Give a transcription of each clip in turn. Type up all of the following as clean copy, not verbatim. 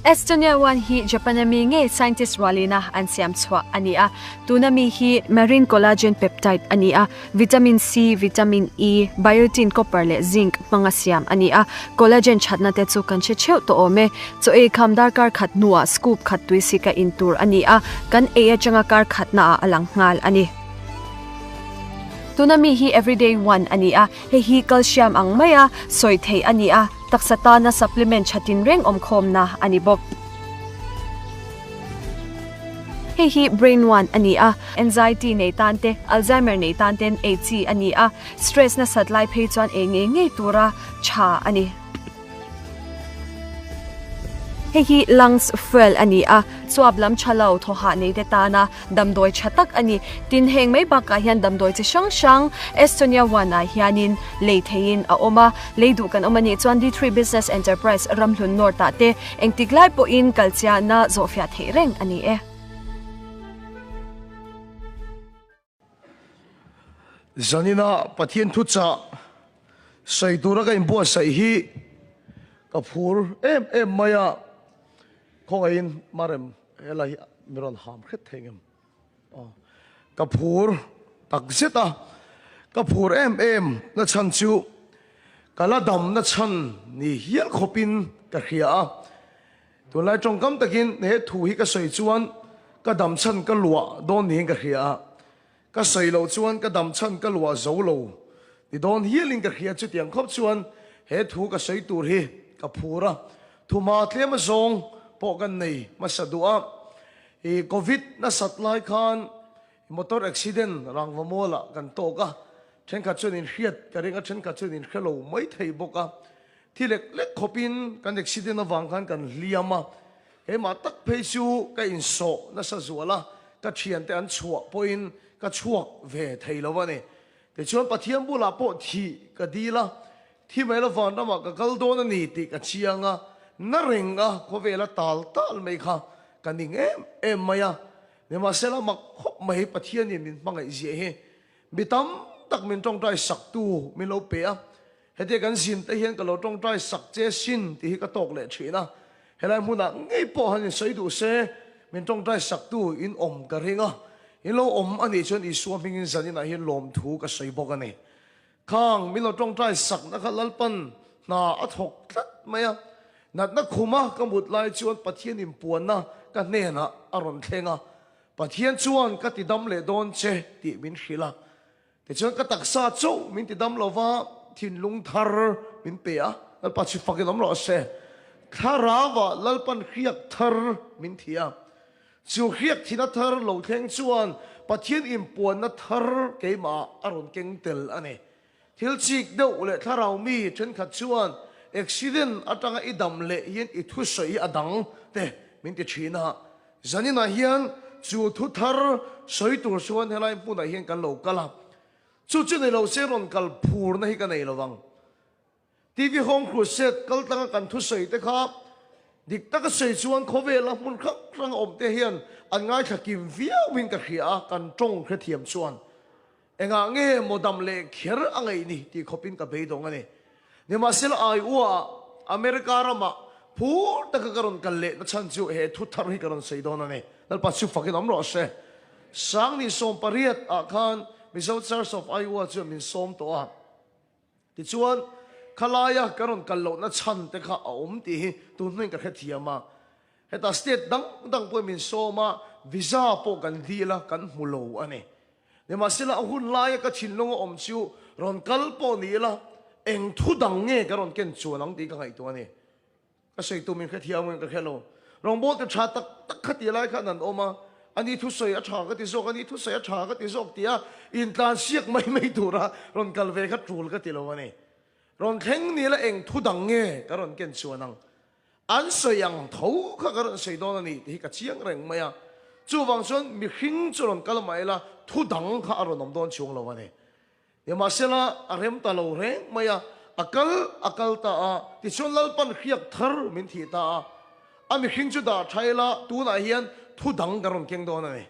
Estonia One hi Japan a mi ngei scientist rualina an siam chhuah a ni a. Tuna mi hi marine collagen peptide a ni a, vitamin C, vitamin E, biotin, copper leh zinc hmanga siam a ni a. Collagen thatna te chu kan hre theuh tawh awm e. Chaw ei kham darkar khat hnuah scoop khat tui sik a in tur a ni a, kan ei atanga kar khatnaah a lang nghal a ni. Tuna mi hi Everyday One a ni a, hei hi calcium ang maia sawi theih a ni a, taksa tana supplement tha tinreng awmkhawmna a ni bawk. Hei hi Brain One a ni a, anxiety nei tan te, Alzheimer nei tan ten ei chi a ni a, stress nasat lai phei chuan ei ngei ngei tura tha a ni. Hei hi lungs fuel a ni a, chuap lam tha lo thaw hah nei te tana damdawi tha tak a ni. Tin, heng mai bakah hian damdawi chi hrang hrang Estonia One ah hianin lei theihin a awm a, lei duh kan awm a nih chuan D3 Business Enterprise Ramhlun North ah te engtik lai pawhin kalchiahna zawhfiah theih reng a ni e. Zanina Pathian thuchah sawi tura ka inbuatsaih hi ka phur em em mai a, khawngaihin Marem helai hi mi rawn ham hret thei ngem? Aw, ka phur tak zet a, ka phur em em na chhan chu ka la dam na chhan ni hial khawpin ka hria a. Tunlai tawngkam takin he thu hi ka sawi chuan ka dam chhan ka luah dawn niin ka hria a, ka sawi loh chuan ka dam chhan ka luah zo lo ti dawn hialin ka hria. Chutiang khawp chuan he thu ka sawi tur hi ka phur a, thuma tlem azawng pawh kan nei hmasa duh a. I Covid nasat lai khan motor accident rangva mualah kan tawk a, thenkhat chuan inhriat ka ring a, thenkhat chuan inhre lo mai thei bawk a. Thi lek lek khawpin kan accident avang khan kan hliam a, keimah tak phei chu ka insawh nasa zual a, ka thiante an chhuah pawhin ka chhuak ve thei lo a ni. Tichuan Pathian bulah pawh thih ka dil a, thi mai la vanramah ka kal dawn a ni tih ka chiang a, na reng a khawvela tal tal mai kha ka ning em em mai a. Nimahsela mak khawp mai Pathianin min hmangaih ziah hi mi tam tak min tawngtai saktu min lo pe a, Hetia kan zin te hian ka lo tawngtai sak che sin tih hi ka tawk leh thin a, helai hmunah ngei pawh han insawi duh se min tawngtai saktu in awm ka ring a, in lo awm a nih chuan Isua hmingin zaninah hian lawmthu ka sawi bawk a ni. Khang min lo tawngtai sakna kha Lalpan hna a thawk tlat mai a, natna khuma ka mut lai chuan Pathian inpuanna ka hnenah a rawn thleng a, Pathian chuan ka tidam leh dawn che tih min hrilh a, Tichuan ka taksa chauh min ti dam lova thinlung thar min pe a, Lalpa chu fakin awm rawh se. Thlarauah Lalpan hriak thar min thi a, chu hriak thina thar lo thleng chuan Pathian inpuanna thar keimahah a rawn keng tel a ni. Thil chik deuh leh thlarau mi thenkhat chuan accident atanga i dam leh hian i thusawi hi a dang te min ti thin a, Zaninah hian chu thu thar sawi tur chuan helai hmunah hian kan lo kal a, chu chu nei lo se rawn kal phurna hi ka nei lo vang. TV Home Crusade kal tlanga kan thusawi te kha dik taka sawi chuan khawvela hmun hrang hranga awm te hian an ngaithla kim viauin ka hria a, kan tawng hrethiam chuan engah nge maw dam leh kher a ngaih ni tih khawpin ka beidawng a ni. Nimahsela Iowa-ah, America ramah phur taka ka rawn kal leh na chhan chu he thu thar hi ka rawn sawi dawn a ni. Lalpa chu fakin awm rawh se. Sangni 18 ah khan Mizo Church of Iowa chuan min sawm tawh a. Tichuan, khalaia ka rawn kal lohna chhan te kha a awm tih hi tun hnuin ka hrethiam a. Heta state dang dang pawhin min sawm a, visa pawh kan dil a, kan hmu lo a ni. Nimahsela a hun laia ka thinlung a awm chu rawn kal pawh ni ila, eng thu dang nge ka rawn ken chuan ang tih ka ngaihtuah a ni. Ka sawi tum in hrethiam ang ka hre lo. Rawngbawlte tha tak tak kha ti lai khan an awm a, ani thusawi a tha ka ti zawk, ani thusawi a tha ka ti zawk tia intlansiak mai mai tura rawn kal ve kha tul ka ti lo a ni. Rawn thleng ni ila eng thu dang nge ka rawn ken chuan ang. An sawi ang tho kha ka rawn sawi dawn a ni tih hi ka chiang reng mai a. Chuvang chuan mihring chu rawn kal mah ila thu dang kha a rawn awm dawn chhung lo a ni. Nimahsela a rem ta lo reng mai a, a kal a kal ta a, tichuan Lalpan hriak thar min thih ta a. A mihring chu dah tha ila tunah hian thu dang kan rawn keng dawn a ni.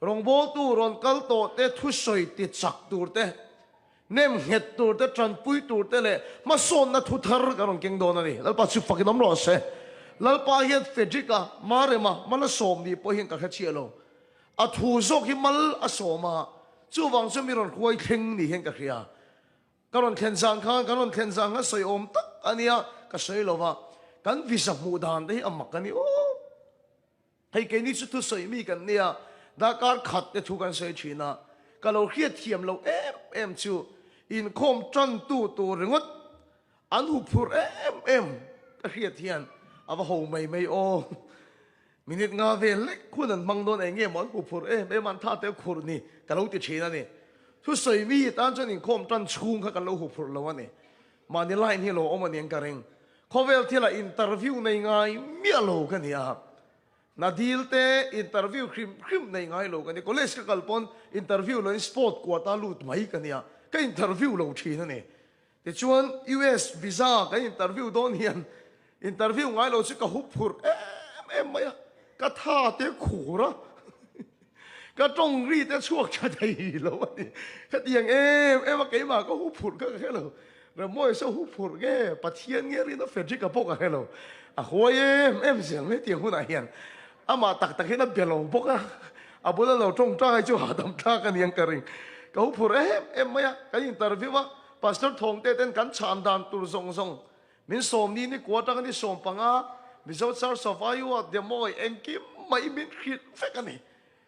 Rawngbawltu rawn kal tawh te, thusawi ti chak tur te, nem nghet tur te, tanpui tur te leh hmasawnna thu thar kan rawn keng dawn a ni. Lalpa chu fakin awm rawh se. Lalpa hian Frederick-a, Marema, mal a sawm ni pawh hian ka hre chiah lo. A thu zawk hi mal a sawm a, chuvang chuan mi rawn huai thleng ni hian ka hria. Ka rawn thlen zan khan, kan rawn thlen zan khan sawi awm tak a nia, ka sawi lo va, kan visa hmuh dan te hi a mak a ni aw. Hei keini chu thusawi mi kan nia, darkar khat te thu kan sawi thin a, ka lo hriat thiam loh em em chu inkhawm tantu tur ringawt an huphurh em em ka hriat hian a va ho mai mai aw. Minute nga vel lek hun an hmang dawn eng nge maw an huphurh em em a, an tha te khurh ni ka lo ti thin a ni. Thusawi mi tan chuan inkhawm tan chhung kha kan lo huphurh lo a ni. Mahni line hi lo awm a ni ang ka ring. Khawvel thilah interview nei ngai miah lo ka ni a. Hna dil te interview hrim hrim nei ngai lo ka ni. College ka kal pawn interview loin sport quota lut mai ka ni a. Ka interview lo thin a ni. Tichuan US visa kan interview dawn hian interview ngai lo chu ka hup phurh em em mai a. Ka tha te khur a. Ka tawng ri te chhuak tha thei lo a ni. Khatiang em em a keimah ka hu phurh kha ka hre lo. Remawi saw hu phurh nge Pathian nge rin a Frederick-a pawh ka hre lo. A huai em em zel mai tiang hunah hian. Amah tak tak hian a be lo bawk a. A bula lo tawngtai chu hahdam thlak a ni ang ka ring. Ka hu phurh em em mai a. Kan interview a, Pastor Thawngte ten kan chhan dan tur zawng zawng min sawmni ni kua atanga ni 15 Mizo Church of Iowa Demawi engkim mai min hrilh vek a ni.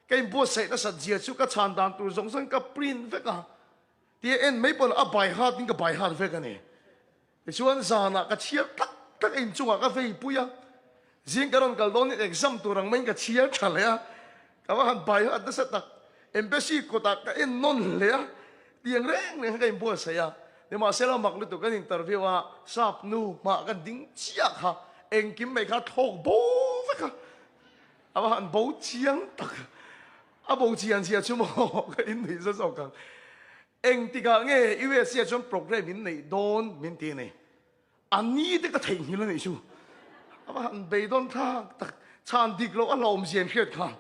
Ka inbuatsaih nasat zia chu ka chhan dan tur zawng zawngin ka print vek a, tia en mai pawh a by heart in ka by heart vek a ni. Tichuan zanah ka chhiar tak tak a inchungah ka vei pui a, zing ka rawn kal dawnin exam tur ang maiin ka chhiar tha leh a, ka va han by heart nasa tak. Embassy kawtah ka en nawn hle a, tiang reng reng khan ka inbuatsaih a, nimahsela mak lutuk kan interview a, sap nu hmah ka ding chiah kha engkim mai kha thlawk bo vek a. A va han bo chiang tak. A bo chian zia chu maw ka innuih za zawk ang. Engtikah nge USA chuan program in neih dawn min ti a ni. A ni te ka theihnghilh a nih chu. A va han beidawn thlak tak. Chhan dik loh a hlauhawm zia in hriat kha.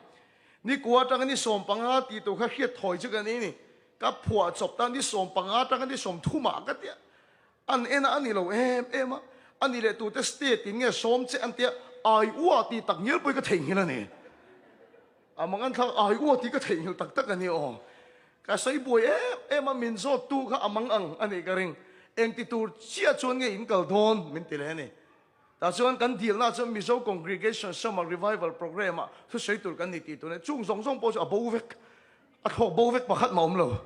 Ni kua atanga ni 15 tih tur kha hriat thawi chu ka ni ni. Ka phuah chawp ta ni 15 atanga ni 30 ah ka tia. An en a, a ni lo em em a, a ni leh tute state in nge sawm che an tia, ai ua tih tak ngial pawhin ka theihnghilh a ni. A mang an thlak ai ua tih ka theihnghilh tak tak a ni aw. Ka sawi buai em em a, min zawt tu kha a mang ang a nih ka ring. Engti tur chiah chuan nge in kal dawn min ti leh a ni. Tah chuan kan dilna chuan Mizo Congregation Summer Revival Programme ah thusawi tur kan ni tih tur a ni. Chung zawng zawng pawh chu a bo vek. A thlawk bo vek pakhat mah awm lo.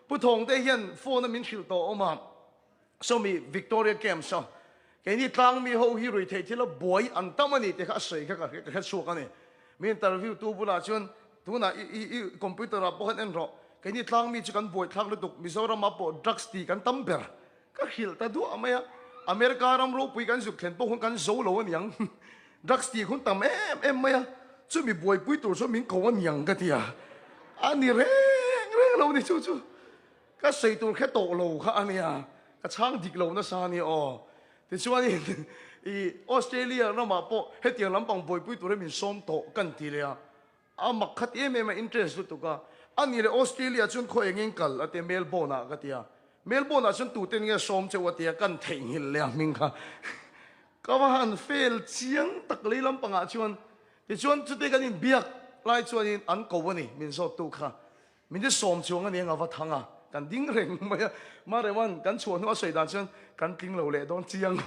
Pu Thawngte hian phone a min hrilh tawh awm a, sawmi Victoria Camp saw keini tlangmi ho hi ruihtheih thil a buai an tam a ni tih kha a sawi kha ka hre chhuak a ni. Mi interview tu bulah chuan tunah i i i computer ah pawh khan en rawh, keini tlangmi chu kan buai thlak lutuk, Mizoram ah pawh drugs ti kan tam ber. Ka hrilh ta duah mai a, America ram ropui kan zuk thlen pawh hun kan zo lo aniang, drugs tih hun tam em em mai a, chumi buaipui tur chuan min ko aniang ka ti a, a ni reng reng lo ni chu chu ka sawi tur khe tawh lo kha ania, ka chhang dik lo nasa ania aw. Tichuanin i Australia ramah pawh hetiang lampang buaipui tur hi min sawm tawh kan ti leh a, A mak khat em em a interest lutuk a, a nih leh Australia chuan khaw engin kal a tia Melbourne ah ka ti a, Melbourne ah chuan tuten nge sawm cheu a tia kan theihnghilh leh a hming kha ka va han fail chiang tak lei lampangah chuan tichuan chute kan inbiak lai chuanin an ko a ni min zawttu kha Min ti sawm chuang a ni anga va thang a, kan ding reng mai a. Marewan, kan chhuah hnu a sawi dan chuan kan tling lo leh dawn chiang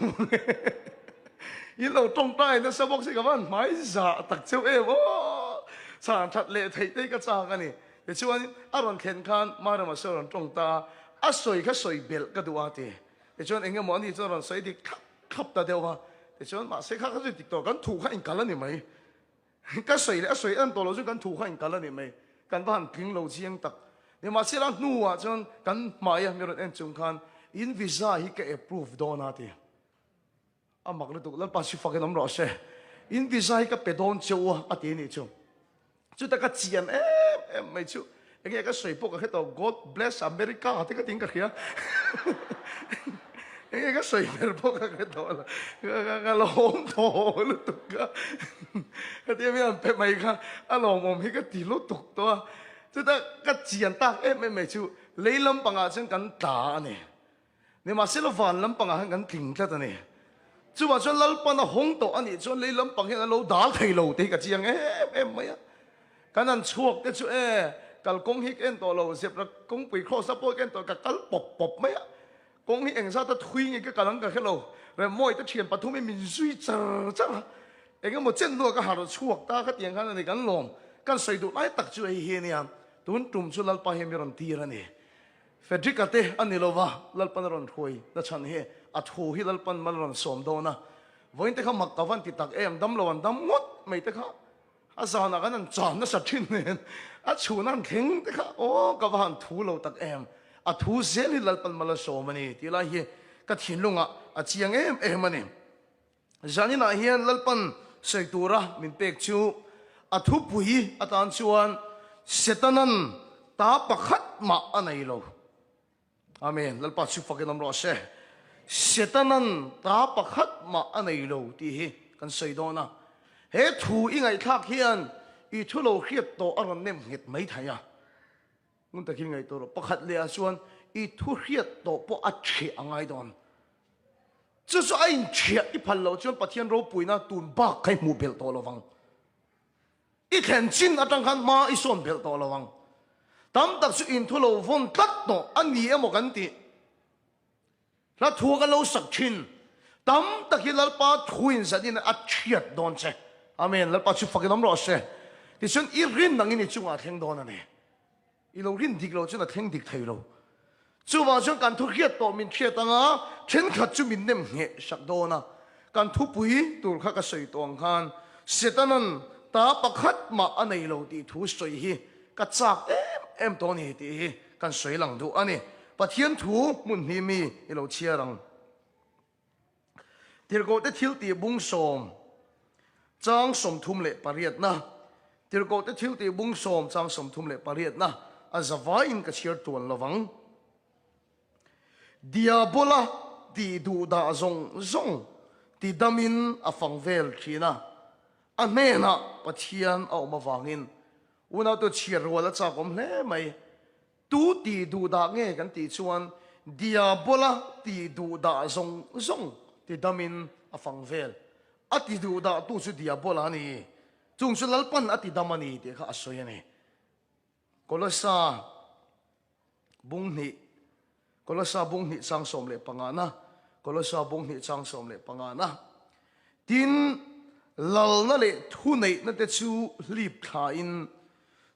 In lo tawngtai nasa bawk si ka van hmai zah tak cheu em aw. Chhan that leh theih te hi ka chak a ni. Tichuan a rawn thlen khan Marema sawi a rawn tawng ta a, a sawi kha sawi belh ka duh a ti. Tichuan eng emaw ani chuan a rawn sawi dik thlap thlap ta deuh a. Tichuan mahse kha kha chu dik tawh kan thu kha inkal a ni mai. Ka sawi leh a sawi en tawh lo chu kan thu kha inkal a ni mai. Kan va han tling lo chiang tak. Nimahsela hnuah chuan kan hmaia mi rawn en chung khan in visa hi ka approve dawn a ti. A mak lutuk Lalpa si fakin awm rawh se. In visa hi ka pe dawn che u a a ti a nih chu. Chuta ka chian em em mai chu. Enge ka sawi pawh ka hre tawh God bless America te ka tiin ka hria. Enge ka sawi ber pawh ka hre tawh lo. Ka lawm tawh lutuk a. Hetia mi an pe mai kha a lawmawm hi ka ti lutuk tawh a. Chutah ka chian tak em em mai chu lei lampangah chuan kan tla a ni. Nimahsela van lampangah khan kan tling tlat a ni. Chuvah chuan Lalpan a hawng tawh a nih chuan lei lampang hian an lo dal thei lo tih hi ka chiang em em mai a. Kan han chhuak te chu e, kalkawng hi ka en tawh lo, zepra kawngpui cross a pawh ka en tawh, ka kal pawp pawp mai a. Kawng hi engzat a thui nge ka kal ang ka hre lo. Remmawi te thian pathum hi min zui char char a. Eng emaw chen hnuah ka harh chhuak ta kha tiang khan a ni kan lawm. Kan sawi duh lai tak chu hei hi a nia. Tun tum chu Lalpa hian mi rawn tir a ni. Frederick-a te a ni lova, Lalpan a rawn hruai na chhan hi a thu hi Lalpan mal a rawn sawm dawn a. Vawiin te kha mak ka van ti tak em, dam lo an dam ngawt mai te kha a zanah kan han chan nasa thin nen a chhun an thleng te kha aw ka va han thu lo tak em, a thu zel hi Lalpan mal a sawm a ni tih lai hi ka thinlungah a chiang em em a ni. Zaninah hian Lalpan sawi tura min pek chu a thupui atan chuan Setanan ta pakhat mah a nei lo. Amen. Lalpa chu fakin awm rawh se. Setanan ta pakhat mah a nei lo tih hi kan sawi dawn a. He thu i ngaihthlak hian i thu lo hriat tawh a rawn nem nghet mai thei a. Ngun takin ngaihtuah rawh. Pakhat leh ah chuan i thu hriat tawh pawh a ṭhiah a ngai dawn. Chu chu a inṭhiah i phal loh chuan Pathian ropuina tun bak kha i hmuh belh tawh lo vang. I thlen chin atang khan hma i sawn belh tawh lo vang. Tam tak chu inthu lo vawn tlat tawh a ni emaw kan tih. Hla thu ka lo sak thin. Tam tak hi Lalpa thu in zanin a thiat dawn che. Amen. Lalpa chu fakin awm rawh se. Tichuan i rin angin i chungah a thleng dawn a ni. I lo rin dik lo chuan a thleng dik thei lo. Chuvang chuan kan thu hriat tawh min hriat anga thenkhat chu min nem ngheh sak dawn a. Kan thupui tur kha ka sawi tawh ang khan Setanan ta pakhat mah a nei lo tih thu sawi hi ka chak em em tawh a ni tih hi kan sawi lang duh a ni. Pathian thu hmun hnih mi i lo chhiar ang. Tirhkohte thiltih bung sawm chang 38na Tirhkohte thiltih bung sawm chang 38na a zavaiin ka chhiar tuan lo vang. Diabola tih duh dah zawng zawng ti damin a fang vel thin a, a hnenah Pathian a awm avangin unautu chhiar rual a chakawm hle mai. Tu tih duh dah nge kan tih chuan Diabola tih duh dah zawng zawng ti damin a fang vel. A ti duh dah tu chu Diabola a ni. Chung chu Lalpan a ti dam a ni tih kha a sawi a ni. Kolosa bung hnih Kolosa bung hnih chang 15 na Kolosa bung hnih chang 15 na Tin, lalna leh thuneihna te chu hlip thlain,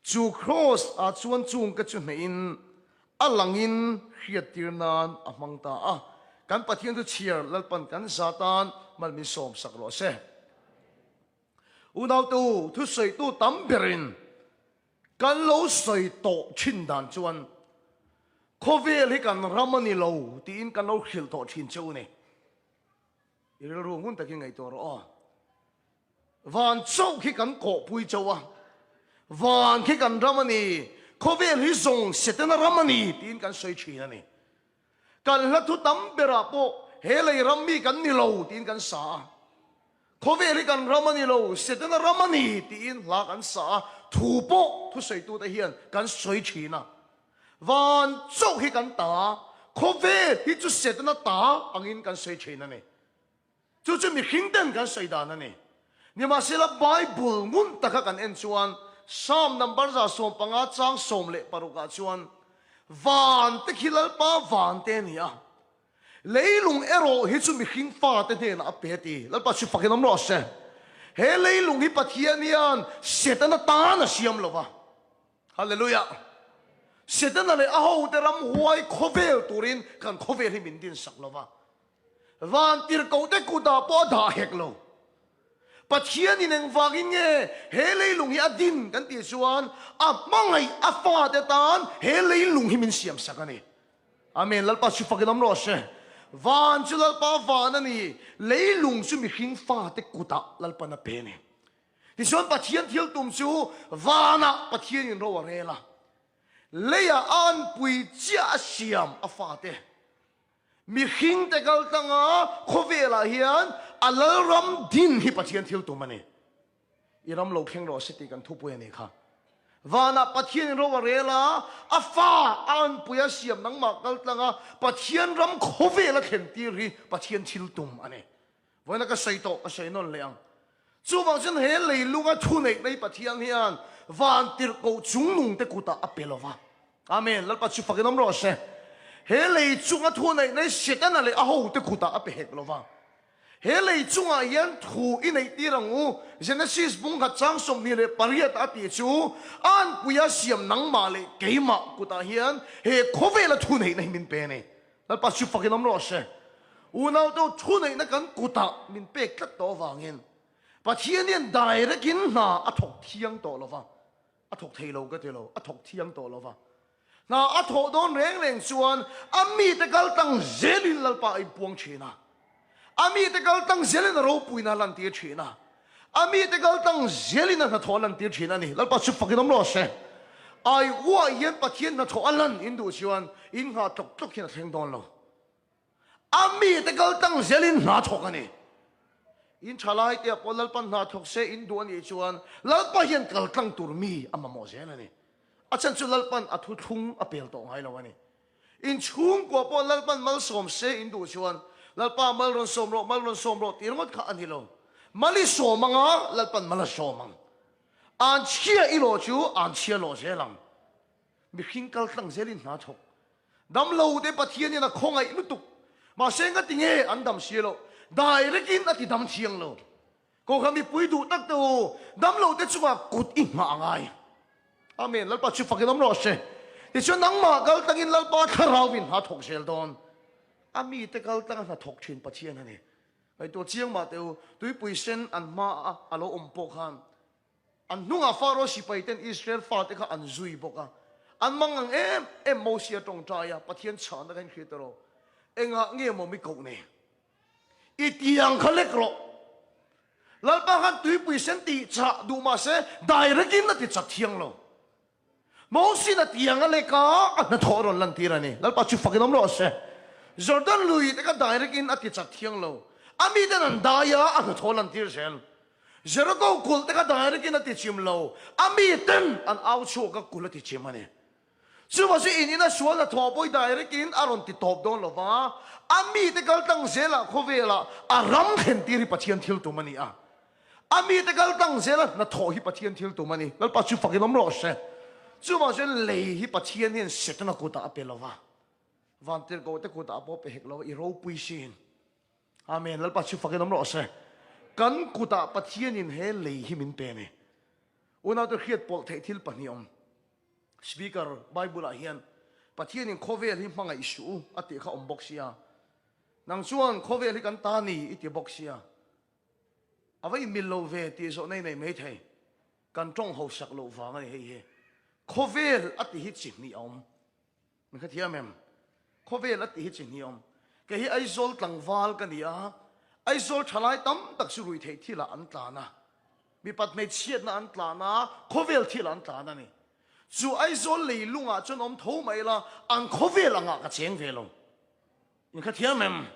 chu Kraws ah chuan chungte chu hnehin a langin hriattir nan a hmang ta a. Kan Pathian chu chhiar Lalpan kan za tan mal min sawm sak rawh se. Unaute u, thusawitu tam berin kan lo sawi tawh thin dan chuan khawvel hi kan ram a ni lo tiin kan lo hrilh tawh thin che u ni. I rilru ngun takin ngaihtuah rawh aw. Van chauh khi kan kawhpui chauh a, van khi kan ram a ni, khawvel hi zawng Setana ram a ni tiin kan sawi thin a ni. Kan hla thu tam berah pawh he lei ram mi kan ni lo tiin kan sa a, khawvel hi kan ram a ni lo, Setana ram a ni tiin hla kan sa a, thu pawh thusawitute hian kan sawi thin a. Van chauh hi kan ta, khawvel hi chu Setana ta angin kan sawi thin a ni. Chu chu mihring ten kan sawi dan a ni. Nimahsela Bible ngun taka kan en chuan Psalm number 115 chang 16 ah chuan Van te khi Lalpa van te a ni a, leilung erawh hi chu mihring fate hnenah a pe a ti. Lalpa chu fakin awm rawh se. He leilung hi Pathian hian Setana tan a siam lo va. Hallelujah! Setana leh a hote ramhuai khawvel turin kan khawvel hi min dinsak lo va. Vantirhkohte kutah pawh a dah hek lo. Pathianin engvangin nge he leilung hi a din kan tih chuan a hmangaih a fate tan he leilung hi min siamsak a ni. Amen. Lalpa chu fakin awm rawh se. Van chu Lalpa van a ni, leilung chu mihring fate kutah Lalpan a pe a ni. Tichuan Pathian thil tum chu vanah Pathianin ro a rel a, leiah a anpui chiah a siam a fate. Mihringte kal tlanga khawvelah hian a lalram din hi Pathian thil tum a ni. I ram lo thleng rawh se tih kan thupui a ni kha. Vanah Pathianin ro a rel a, a fa a anpui a siam nangmah kal tlanga Pathian ram khawvel a thlen tir hi Pathian thil tum a ni. Vawiina ka sawi tawh, ka sawi nawn leh ang. Chuvang chuan he leilunga thu neih mai Pathian hian vantirhkoh chungnung te kutah a pe lo va. Amen. Lalpa chu fakin awm rawh se. He lei chunga thu neih mai Setana leh a hote kutah a pe hek lo va. He lei chungah hian thu i neih tir ang u. Genesis bung khat chang 28 a tih chu, Anpuia siam nangmah leh keimah kutah hian he khawvela thu neihna hi min pe a ni. Lalpa chu fakin awm rawh se. Unaute u, thu neihna kan kutah min pek tlat tawh avangin Pathian hian direct in hna a thawk thiang tawh lo va, a thawk thei lo ka ti lo, a thawk thiang tawh lo va. Hna a thawh dawn reng reng chuan a mite kal tang zelin Lalpa a inpuang thin a, a mite kal tang zelin a ropuina a lantir thin a, a mite kal tang zelin a hnathawh a lantir thin a ni. Lalpa chu fakin awm rawh se. Ai uah hian Pathian hnathawh a lan in duh chuan in nghah tlawk tlawk hian a thleng dawn lo. A mite kal tang zelin hna thawk a ni. In tha lai te ah pawh Lalpa hna thawk se in duh a nih chuan Lalpa hian kal tlang tur mi a mamawh zel a ni. A chhan chu Lalpan a thuthlung a pel tawh ngai lo a ni. In chhungkua pawh Lalpan malsawm se in duh chuan Lalpa mal rawn sawm rawh, mal rawn sawm rawh tih ringawt kha a ni lo. Mal i sawm ang a, Lalpan mal a sawm ang. An chhia i lawh chu an chhia lawh zel ang. Mihring kal tlang zelin hna thawk. Damlo te Pathianin a khawngaih lutuk. Mahse ngati nge an dam si loh? Direct in a ti dam thiang lo. Kohhran mipui duh tak te u, damlo te chungah kut i nghah a ngai. Amen. Lalpa chu fakin awm rawh se. Tichuan nangmah kal tangin Lalpa thlarau in hna thawk zel dawn. A mite kal tanga hna thawk thin Pathian a ni. Ngaihtuah chiang mah te u, tuipui sen an hma a a lo awm pawh khan An hnungah Faro sipaiten Israel fate kha an zui bawk a. An mang ang em em Mosia tawngtai a, Pathian chhahna kha in hriat rawh. Engah nge maw mi koh nei? I tiang kha lek rawh. Lalpa khan tuipui sen tih chah duh mah se direct in a ti chak thiang lo. Mosi'n a tiang a lek a, a hnathawh a rawn lantir a ni. Lalpa chu fakin awm rawh se. Jordan lui te kha direct in a ti chak thiang lo. A miten an dai a, a hnathawh a lantir zel. Jericho kulh te kha direct in a ti chim lo. A miten an au chhuak a, kulh a ti chim a ni. Chuvang chu in ina sual hnathawh pawh hi direct in a rawn ti tawp dawn lo va, a mite kal tlang zelah khawvelah a ram thlen tir hi Pathian thil tum a ni a. A mite kal tlang zela hnathawh hi Pathian thil tum a ni. Lalpa chu fakin awm rawh se. Chuvang chuan lei hi Pathian hian Setana kutah a pe lo va, vantirhkohte kutah pawh a pe hek lo va, i ropui sin. Amen. Lalpa chu fakin awm rawh se. Kan kutah Pathianin he lei hi min pe a ni. Unaute hriat pawlh theih thil pahnih awm. Speaker, Bible-ah hian Pathianin khawvel hi hmangaih suh u a tih kha awm bawk sia. Nang chuan khawvel hi kan ta ni i ti bawk sia. A va inmil lo ve tih zawhna i nei mai thei. Kan tawng hausak loh vang a ni hei hi. Khawvel a ti hi chi hnih a awm. Min hrethiam em? Khawvel a ti hi chi hnih a awm. Kei hi Aizawl tlangval ka ni a, Aizawl thalai tam tak chu ruihtheih thilah an tlan a, mipat hmeichhiatna an tlan a, khawvel thilah an tlan a ni. Chu Aizawl leilungah chuan awm tho mai ila, an khawvel angah ka cheng ve lo. In kha thiam em?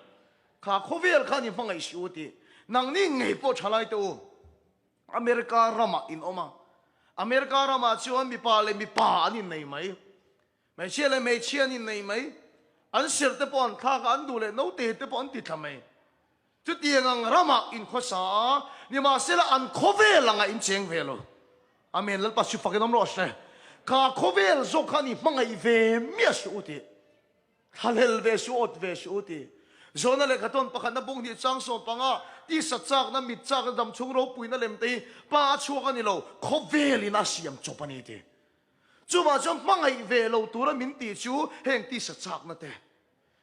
Kha khawvel khan i hmangaih si u tih. Nangni ngei pawh thalai te u. America ramah in awm a. America ramah chuan mipa leh mipa an innei mai. Hmeichhia leh hmeichhia an innei mai. An serh te pawh an thlak a, an duh leh naute te pawh an ti thla mai. Chutiang ang ramah in khawsa a, nimahsela an khawvel angah in cheng ve lo. Amen. Lalpa chu fakin awm rawh se. Kha khawvel zawk khan i hmangaih ve miah suh u tih. Thlahlel ve suh, awt ve suh u ti. Zawhna lehkha tawn pakhatna bung hnih chang 15, tisa chakna, mit chakna, damchhung ropuina lem te hi pa a chhuak a ni lo, khawvelin a siam chawp a ni ti. Chuvah chuan hmangaih ve lo tura min tih chu heng tisa chakna te,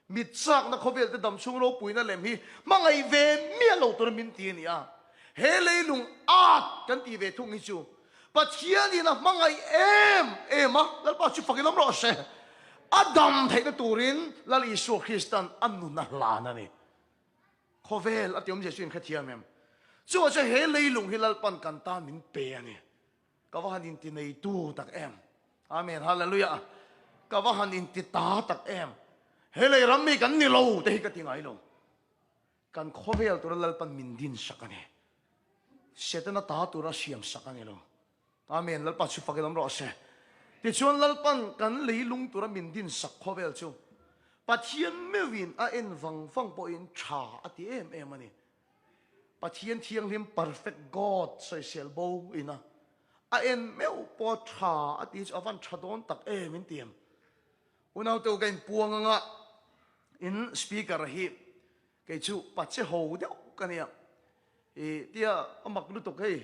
mit chakna khawvel te damchhung ropuina lem hi hmangaih ve miah lo tura min ti a ni a. He leilung at kan tih ve thung hi chu Pathianin a hmangaih em em a, Lalpa chu fakin awm rawh se. A dam theihna turin Lal Isua Kristan a nun a hlan a ni. Khawvel a ti awmzia chu in hrethiam em? Chuvang chuan he leilung hi Lalpan kan tan min pe a ni. Ka va han inti neitu tak em. Amen. Hallelujah. Ka va han inti ta tak em. He lei ram mi kan ni lo te hi ka ti ngai lo. Kan khawvel tura Lalpan min din sak a ni. Setana ta tura siam sak a ni lo. Amen. Lalpa chu fakin awm rawh se. Tichuan Lalpan kan leilung tura min din sak khawvel chu Pathian meuhin a en vang vang pawhin tha a ti em em a ni. Pathian thianghlim perfect God sawisel bo ina a en meuh pawh tha a tih chu a van tha dawn tak em in ti em? Unaute u ka inpuang anga in speaker hi kei chu pache ho deuh ka nia i tia a mak lutuk hei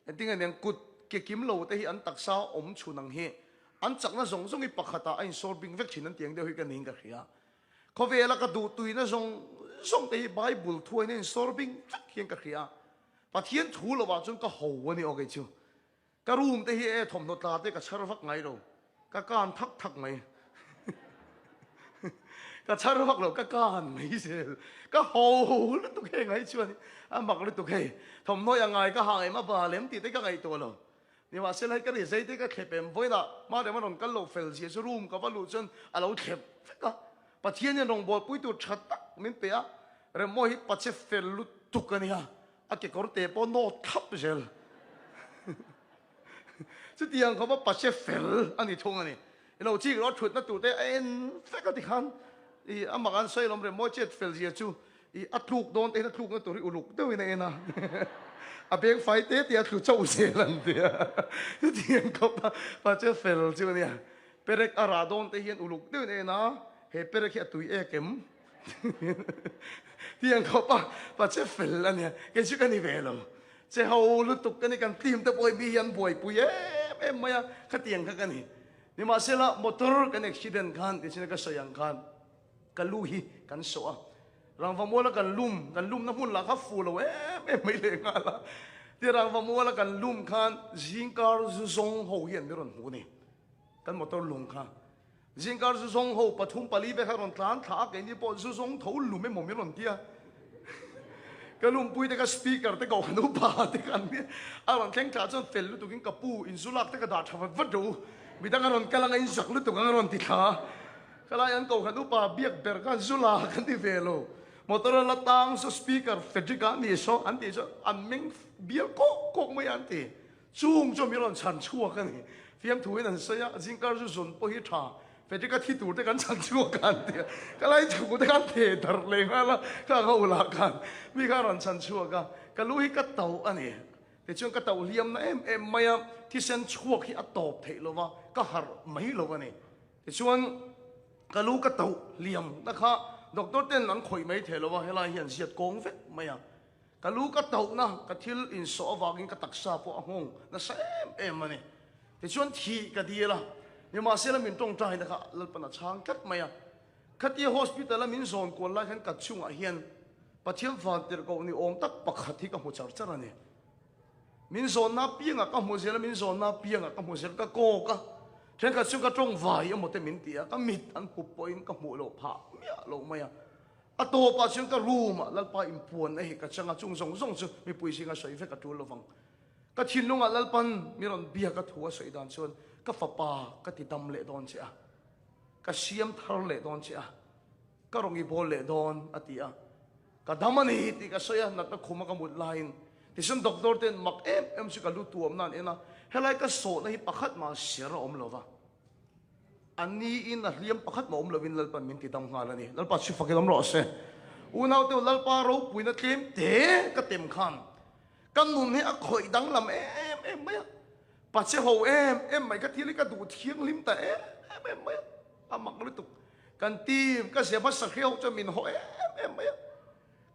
engtin nge niang kut ke kim lo te hi an taksa awm chhun ang hi an chakna zawng zawng hi pakhatah a insawr bing vek thin an ti ang deuh hi ka niin ka hria. Khawvela ka duh tuina zawng zawng te hi Bible thuaina insawr bing vek hian ka hria. Pathian thu lovah chuan ka ho a ni aw kei chu. Ka room te hi e thawmhnaw tla te ka chhar vak ngai lo. Ka kan thak thak mai. Ka chhar vak lo, ka kan mai zel. Ka ho lutuk hei ngai chuan a mak lutuk hei. Thawmhnaw i a ngai ka ha em a bal em tih te ka ngaihtuah lo. Nimahsela hei ka ri zei te ka thlep em vawiinah hma rem a rawn kal lo fel zia chu room ka va luh chuan a lo thlep vek a. Pathian hian rawngbawlpui tur tha tak min pe a, Remmawi hi pache fel lutuk a nia. A kekawr te pawh nawt thlap zel. Chutiang khawpa pache fel a ni thung a ni. I lo chik rawh thutna tur te a en vek a tikhan i a mak an sawi lawm rem mawi chet fel zia chu i a tluk dawn te hian a tlukna tur hi uluk deuhin a en a. A beng fai te te a tlu chauh zel an ti a. Chutiang khawpa pache fel chu a nia. Perek a rah dawn te hian uluk deuhin a en a, he perek hi a tui ek em? Tiang khawp a pa che fel a nia, kei chu ka ni ve lo. Che ho lutuk ka ni, kan team te pawh hi mi hi an buaipui em em mai a, khatiang kha ka ni. Nimahsela motor kan accident khan tichhin ka sawi ang khan ka lu hi kan sawh a, rangva muala kan lum, kan lumna hmun lah kha fu lo em em mai leh nghal a. Tia rangva muala kan lum khan zingkar zu zawng ho hi an mi rawn hmu a ni, kan motor lung kha. Zingkar zu zawng ho pathum pali vek a rawn tlan thla a, keini pawh zu zawng tho lum emaw min rawn ti a. Ka lumpui te ka speaker te koh nu pa te khan a rawn thleng thla chuan fel lutukin ka pu in zu lak te ka dah tha vat vat rawh u, midang a rawn kal anga in zak lutuk ang a rawn ti thla a. Khalai an koh upa biak ber khan zu la kan ti ve lo, motor a la tang saw speaker Frederick a ni saw an tih chuan an meng bial kawk kawk mai a an ti. Chung chu mi rawn chhan chhuak a ni. Fiamthuin an sawi a, zingkar zu zun pawh hi tha. Frederick-a thi tur te kan chhan chhuak a an ti a. Ka lai thu te khan theh darh leh nghal a, ka ho lah khan mi kha rawn chhan chhuak a. Ka lu hi ka tauh a ni. Tichuan ka tauh hliamna em em mai a, thisen chhuak hi a tawp theih lo va, ka harh mai lo a ni. Tichuan ka lu ka tauh hliamna kha doctor ten an khawih mai thei lo va, helai hian ziat kawng vek mai a. Ka lu ka tauhna, ka thil insawh avangin ka taksa pawh a nghawng nasa em em a ni. Tichuan thih ka dil a, nimahsela min tawngtaina kha Lalpan a chhang tlat mai a. Khatia hospital a min zawn kual lai khan ka chungah hian Pathian vantirhkoh ni awm tak pakhat hi ka hmu char char a ni. Min zawnna apiangah ka hmu zel a, min zawnna apiangah ka hmu zel, ka kawk a, thenkhat chu ka tawngvai emaw te min ti a, ka mit an hup pawhin ka hmuh loh phah miah loh mai a. A tawpah chuan ka room ah Lalpa inpuan a hi ka chang a, chung zawng zawng chu mipui zinga sawi vek a tul lovang. Ka thinlungah Lalpan mi rawn biak a thu a sawi dan chuan ka fapa ka ti dam leh dawn che a, ka siam thar leh dawn che a, ka rawn i bawl leh dawn a ti a. Ka dam a ni tih ka sawi a, natna khuma ka mut laiin tichuan doctor ten mak em em chu ka lu tuamna an en a, helai ka sawhna hi pakhat mah ser a awm lova. A niin a hliam pakhat mah awm lovin Lalpan min ti dam nghal a ni. Lalpa chhi fakin awm rawh se. Unau te u, Lalpa ropuina tlem te ka tem khan ka nun hi a khawih danglam em em mai a. Pache ho em em mai ka thil hi ka duh thianghlim ta em em mai a. A mak lutuk. Kan team ka zia hmasa hria ho chuan min haw em em mai a.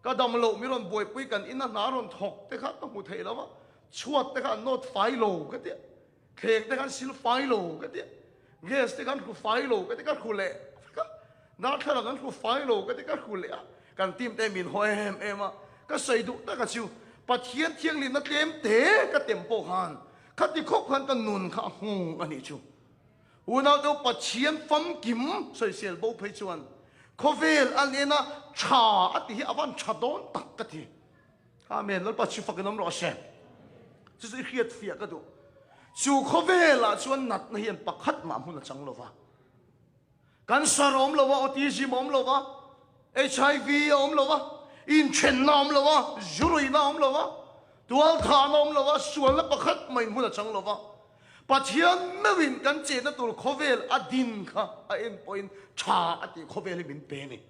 Ka dam loh mi rawn buaipui kan ina hna rawn thawk te kha ka hmu thei lo va, chhuat te kha an nawt fai lo ka ti a. Thleng te khan sil fai lo ka ti a, gas te khan hlu fai lo ka ti ka hlu leh vek a, darthlalang an hlu fai lo ka ti ka hlu leh a, kan team te min haw em em a, ka sawi duh tak a chu Pathian thianghlimna tlem te ka tem pawh khan khati khawp khan ka nun kha a nghawng a nih chu. Unau deuh Pathian famkim sawisel bo phei chuan khawvel an en a tha a ti hi a van tha dawn tak ka ti. Amen. Lalpa chu fakin awm rawh se. Chu chu i hriat fiah ka duh. Chu khawvelah chuan natna hian pakhat mah hmun a chang lo va. Cancer a awm lo va, autism a awm lo va, HIV a awm lo va, inthenna a awm lo va, zuruihna a awm lo va, tualthahna a awm lo va, sualna pakhat mah in hmun a chang lo va. Pathian meuhin kan chenna tur khawvel a din kha a en pawhin tha a tih khawvel hi min pe a ni.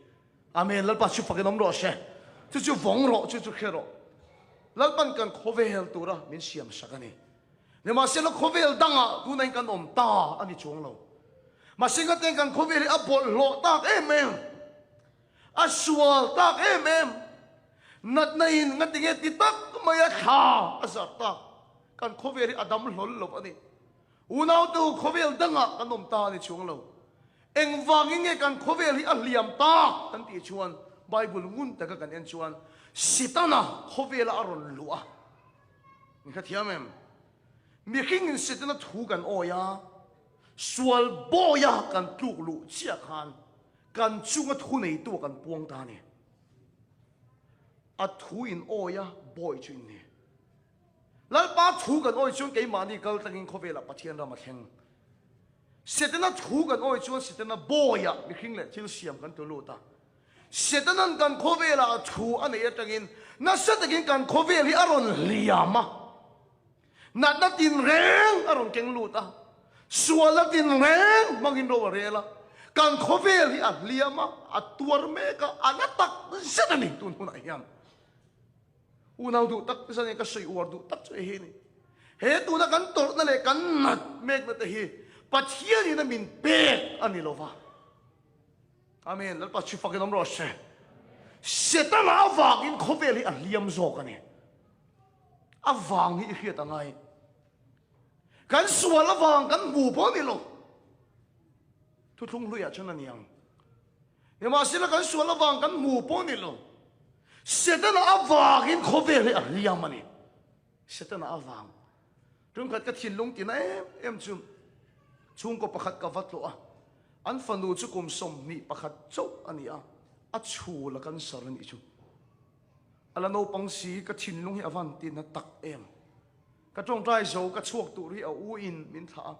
Amen. Lalpa chu fakin awm rawh se. Chu chu vawng rawh, chu chu hre rawh. Lalpan kan khawvel tura min siam sak a ni. Nimahsela khawvel dangah tunain kan awm ta a ni chuang lo. Mahse ngaten kan khawvel hi a bawlhhlawh tak em em, a sual tak em em, natna in ngatinge ti tak mai a thla a zar tak, kan khawvel hi a dam hlawl lo a ni. Unautu khawvel dangah kan awm ta a ni chuang lo. Engvangin nge kan khawvel hi a hliam tak kan tih chuan Bible ngun taka kan en chuan Setana khawvela a rawn luh a. Min kha thiam em? Mihringin Setana thu kan awi a, sual bawia kan tluk luh chiah khan kan chunga thu neitu a kan puang ta a ni. A thu in awi a, bawi chu in ni. Lalpa thu kan awi chuan keimahni kal tlangin khawvelah Pathian ram a thleng. Setana thu kan awi chuan Setana bawiah mihring leh thil siam kan tu lut a. Setana'n kan khawvelah a thu a neih atangin nasa takin kan khawvel hi a rawn hliam a. Natna tinreng a rawn keng lut a. Sualna tinreng hmangin ro a rel a. Kan khawvel hi a hliam a, a tuar mek a, a na tak zet a ni tun hunah hian. Unau duh tak zan in ka sawi uar duh tak chu hei hi a ni. He tuna kan tawrhna leh kan nat mekna te hi Pathian in a min pek a ni lova. Amen. Lalpa chu fakin awm rawh se. Setana avangin khawvel hi a hliam zawk a ni. A vang hi i hriat a ngai. Kan sual avang kan hmu pawh a ni lo. Thuthlung hluiah chuan a ni ang. Nimahsela kan sual avang kan hmu pawh ni lo. Setana avangin khawvel hi a hliam a ni. Setana avang. Tumkhat ka thinlung tina em em chu chhungkaw pakhat ka va tlawh a. An fanu chu kum 21 chauh a ni a, a chhul a cancer a nih chu. A la naupang si ka thinlung hi a van tina tak em. Ka tawngtai zo ka chhuak tur hi a u in min thlah a.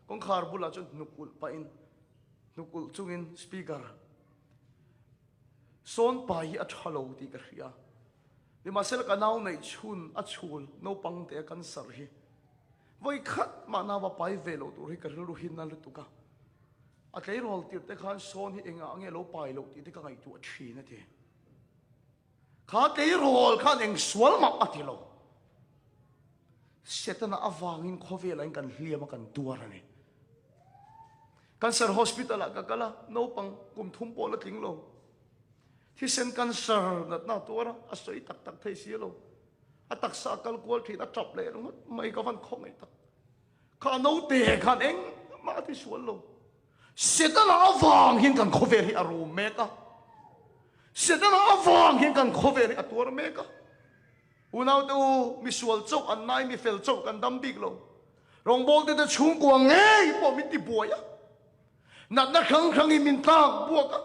Kawngkhar bulah chuan hnuk ulh pahin Hnuk ulh chungin speaker sawn pai hi a tha lo tih ka hria. Nimahsela ka nau neih chhun a chhul naupang te a cancer hi vawi khat mah nau a pai ve loh tur hi ka rilru hi na lutuk a. A tleirawl tirh te khan sawn hi engah nge lo pai loh tih te ka ngaihtuah thin a ti. Kha tleirawl khan eng sual mah a ti lo. Setana avangin khawvelah in kan hliam a kan tuar a ni. Cancer hospital ah ka kal a, naupang kum thum pawh la tling lo. Thisen cancer natna a tuar a, a sawi tak tak thei si lo. A taksa a kal kual thin, a tap leh ringawt mai ka van khawngaih tak. Kha naute khan engmah a ti sual lo. Setana avang hian kan khawvel hi a rum mek a. Setana avang hian kan khawvel hi a tuar mek a. Unaute u, misual chauh an nai, mifel chauh kan dam bik lo. Rawngbawlte te chhungkua ngei pawh min ti buai a. Natna hrang hrangin min tlak buak a.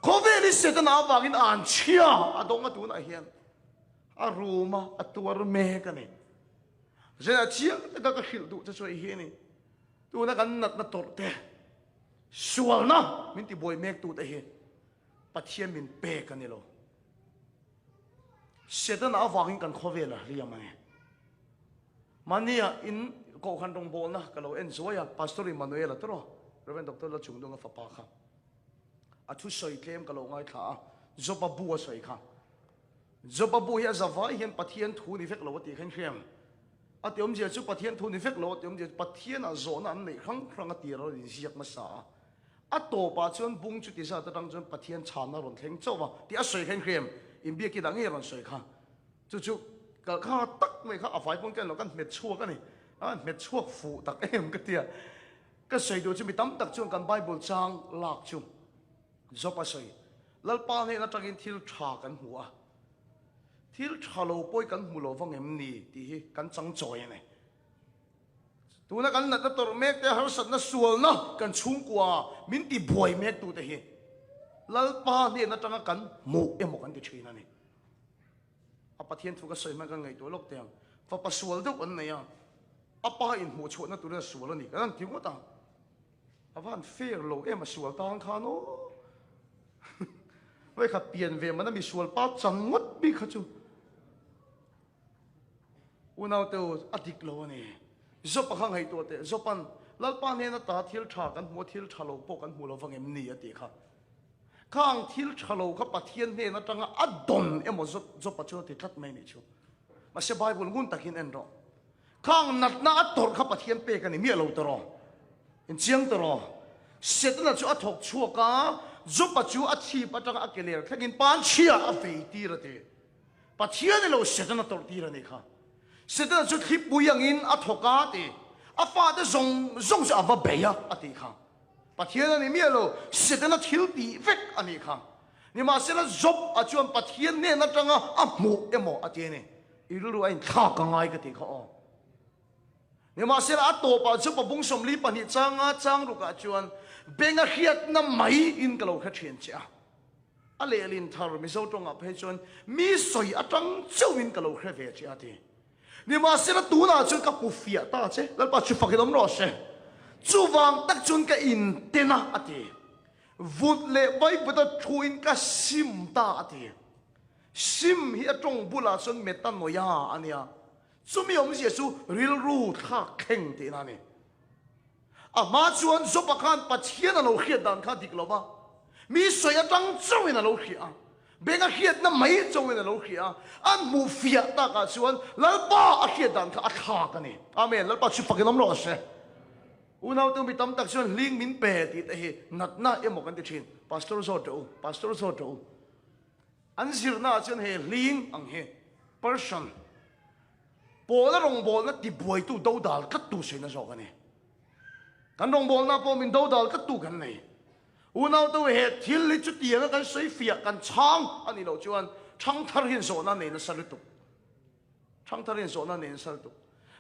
Khawvel hi Setana avangin an chhia a dawng a tunah hian a rum a, a tuar mek a ni. Zena chiang taka ka hrilh duh che chu hei hi a ni. Tuna kan natna tawrh te, sualna min ti buai mek tute hi Pathian min pek a ni lo. Setana avangin kan khawvel a hliam a ni. Mahnia in kohhran rawngbawlna ka lo en zuai a, Pastor Emmanuel-a tawrh, Rev. Doctor Lachungdunga fapa kha a thusawi tlem ka lo ngaithla a, Joba bu a sawi kha. Joba bu hi a zavai hian Pathian thu ni vek lo a tih kha in hriam. A ti awmzia chu Pathian thu ni vek lo a ti awmzia chu Pathianah zawhna an neih hrang hrang a tir a rawn inziak hmasa a. A tawpah chuan bung chuti zat atang chuan Pathian chhanna a rawn thleng chauh va tih a sawi kha in hriam. Inbiakin ah ngei a rawn sawi kha. Chu chu kal kha tak mai kha a vai pawn ka en lo, kan hmet chhuak a ni. A hmet chhuak fuh tak em ka tia. Ka sawi duh chu mi tam tak chuan kan Bible chang lak chu Job a sawi. Lalpa hnen atangin thil tha kan hmu a. Thil tha lo pawh hi kan hmu lo vang em ni tih hi kan chang chawi a ni. Tuna kan natna tawrh mek te, harsatna sualna kan chhungkua min ti buai mek tute hi Lalpa hnen atanga kan hmuh emaw kan ti thin a ni. A Pathian thu ka sawi hman kan ngaihtuah lawk teh ang. Fapa sual deuh an nei a, a pa inhmuh chhuahna turin a sual a ni kan han ti ngawt a. A van fair lo em a sual tan khan aw. Hei kha pian ve mana mi sual pa chang ngawt bik kha chu. Unaute u, a dik lo a ni. Job-a kha ngaihtuah teh. Job-a'n, Lalpa hnena ta thil tha kan hmu a, thil tha lo pawh kan hmu lo vang em ni? a tih kha. Khang thil tha lo kha Pathian hnen atanga a dawn emaw Job-a chuan a ti tlat mai a nih chu. Mahse Bible ngun takin en rawh. Khang natna a tawrh kha Pathian pek a ni miah lo tawh rawh. In chiang tawh rawh. Setana chu a thawk chhuak a, Job-a chu a chhip atanga a ke ler thlengin panchhia a vei tir a ti. Pathian i lo Setana tawrh tir a nih kha. Setana chu thlipui angin a thawk a ti. A fate zawng zawng chu a va bei a a tih kha. Pathian a ni miah lo, Setana thil tih vek a nih kha. Nimahsela Job-a chuan Pathian hnen atanga a hmuh emaw a ti a ni. I rilru a inthlak a ngai ka tih kha aw. Nimahsela a tawpah Job-a bung 42 changa chang rukah chuan benga hriatna mai in ka lo hre thin che a. A lehlin thar Mizo tawngah phei chuan mi sawi atang chauhin ka lo hre ve che a ti. Nimahsela tunah chuan ka hmu fiah ta che, Lalpa chu fakin awm rawh se. Chuvang tak chuan ka inten a, a ti. Vut leh Vaivuta thuin ka sim ta, a ti. Sim hi a tawng bulah chuan metanoia a nia. Chumi awmzia chu rilru thlak thleng tihna a ni. A hma chuan Job-a khan Pathian a lo hriat dan kha dik lo va, mi sawi atang chauhin a lo hria a, beng a hriatna mai chauhin a lo hria a, an hmuh fiah takah chuan Lalpa a hriat dan kha a thlak a ni. Amen. Lalpa chu fakin awm rawh se. Unaute mi tam tak chuan hling min pe tih te hi natna emaw kan ti thin. Pastor zawt rawh u, Pastor zawt rawh u. An zirna ah chuan he hling ang hi person pawla rawngbawlna tibuaitu dodal tlattu sawiina zawk a ni. Kan rawngbawlna pawh min dodal tlattu kan nei. Unaute he thil hi chutianga kan sawi fiah kan chhang a nih loh chuan thangthar hian zawhna nei nasa lutuk. Thangthar hian zawhna nei nasa lutuk.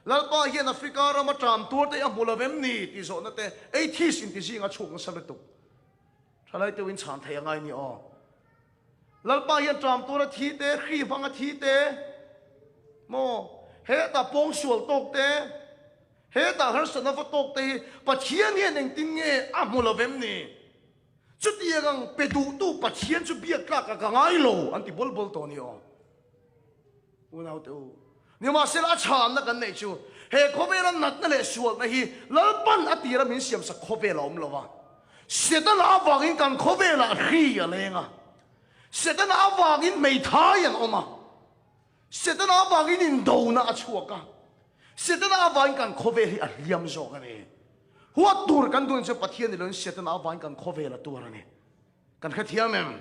Lalpa hian Africa rama ṭam tuar te hi a hmu lo em ni tih zawhna te atheist inti zinga chhuk nasa lutuk. Thalai deuhin chhan thei a ngai ni aw. Lalpa hian ṭam tura thi te, hri hmanga thi te, maw, hetah pawngsual tawk te, hetah harsatna va tawk te hi Pathian hian engtin nge a hmu lo vem ni? Chutiang ang pe duhtu Pathian chu biak tlak a ka ngai lo an ti bawl bawl tawh ni aw. Unaute u, nimahsela a chhanna kan neih chu he khawvela natna leh sualna hi Lalpan a tira min siamsak khawvel a awm lo va. Setana avangin kan khawvelah hri a leng a, Setana avangin hmeithai an awm a, Setana avangin indona a chhuak a, Setana avangin kan khawvel hi a hliam zawk a ni. Huat tur kan duhin chu Pathian ni loin Setana avangin kan khawvel a tuar a ni. Kan hrethiam em?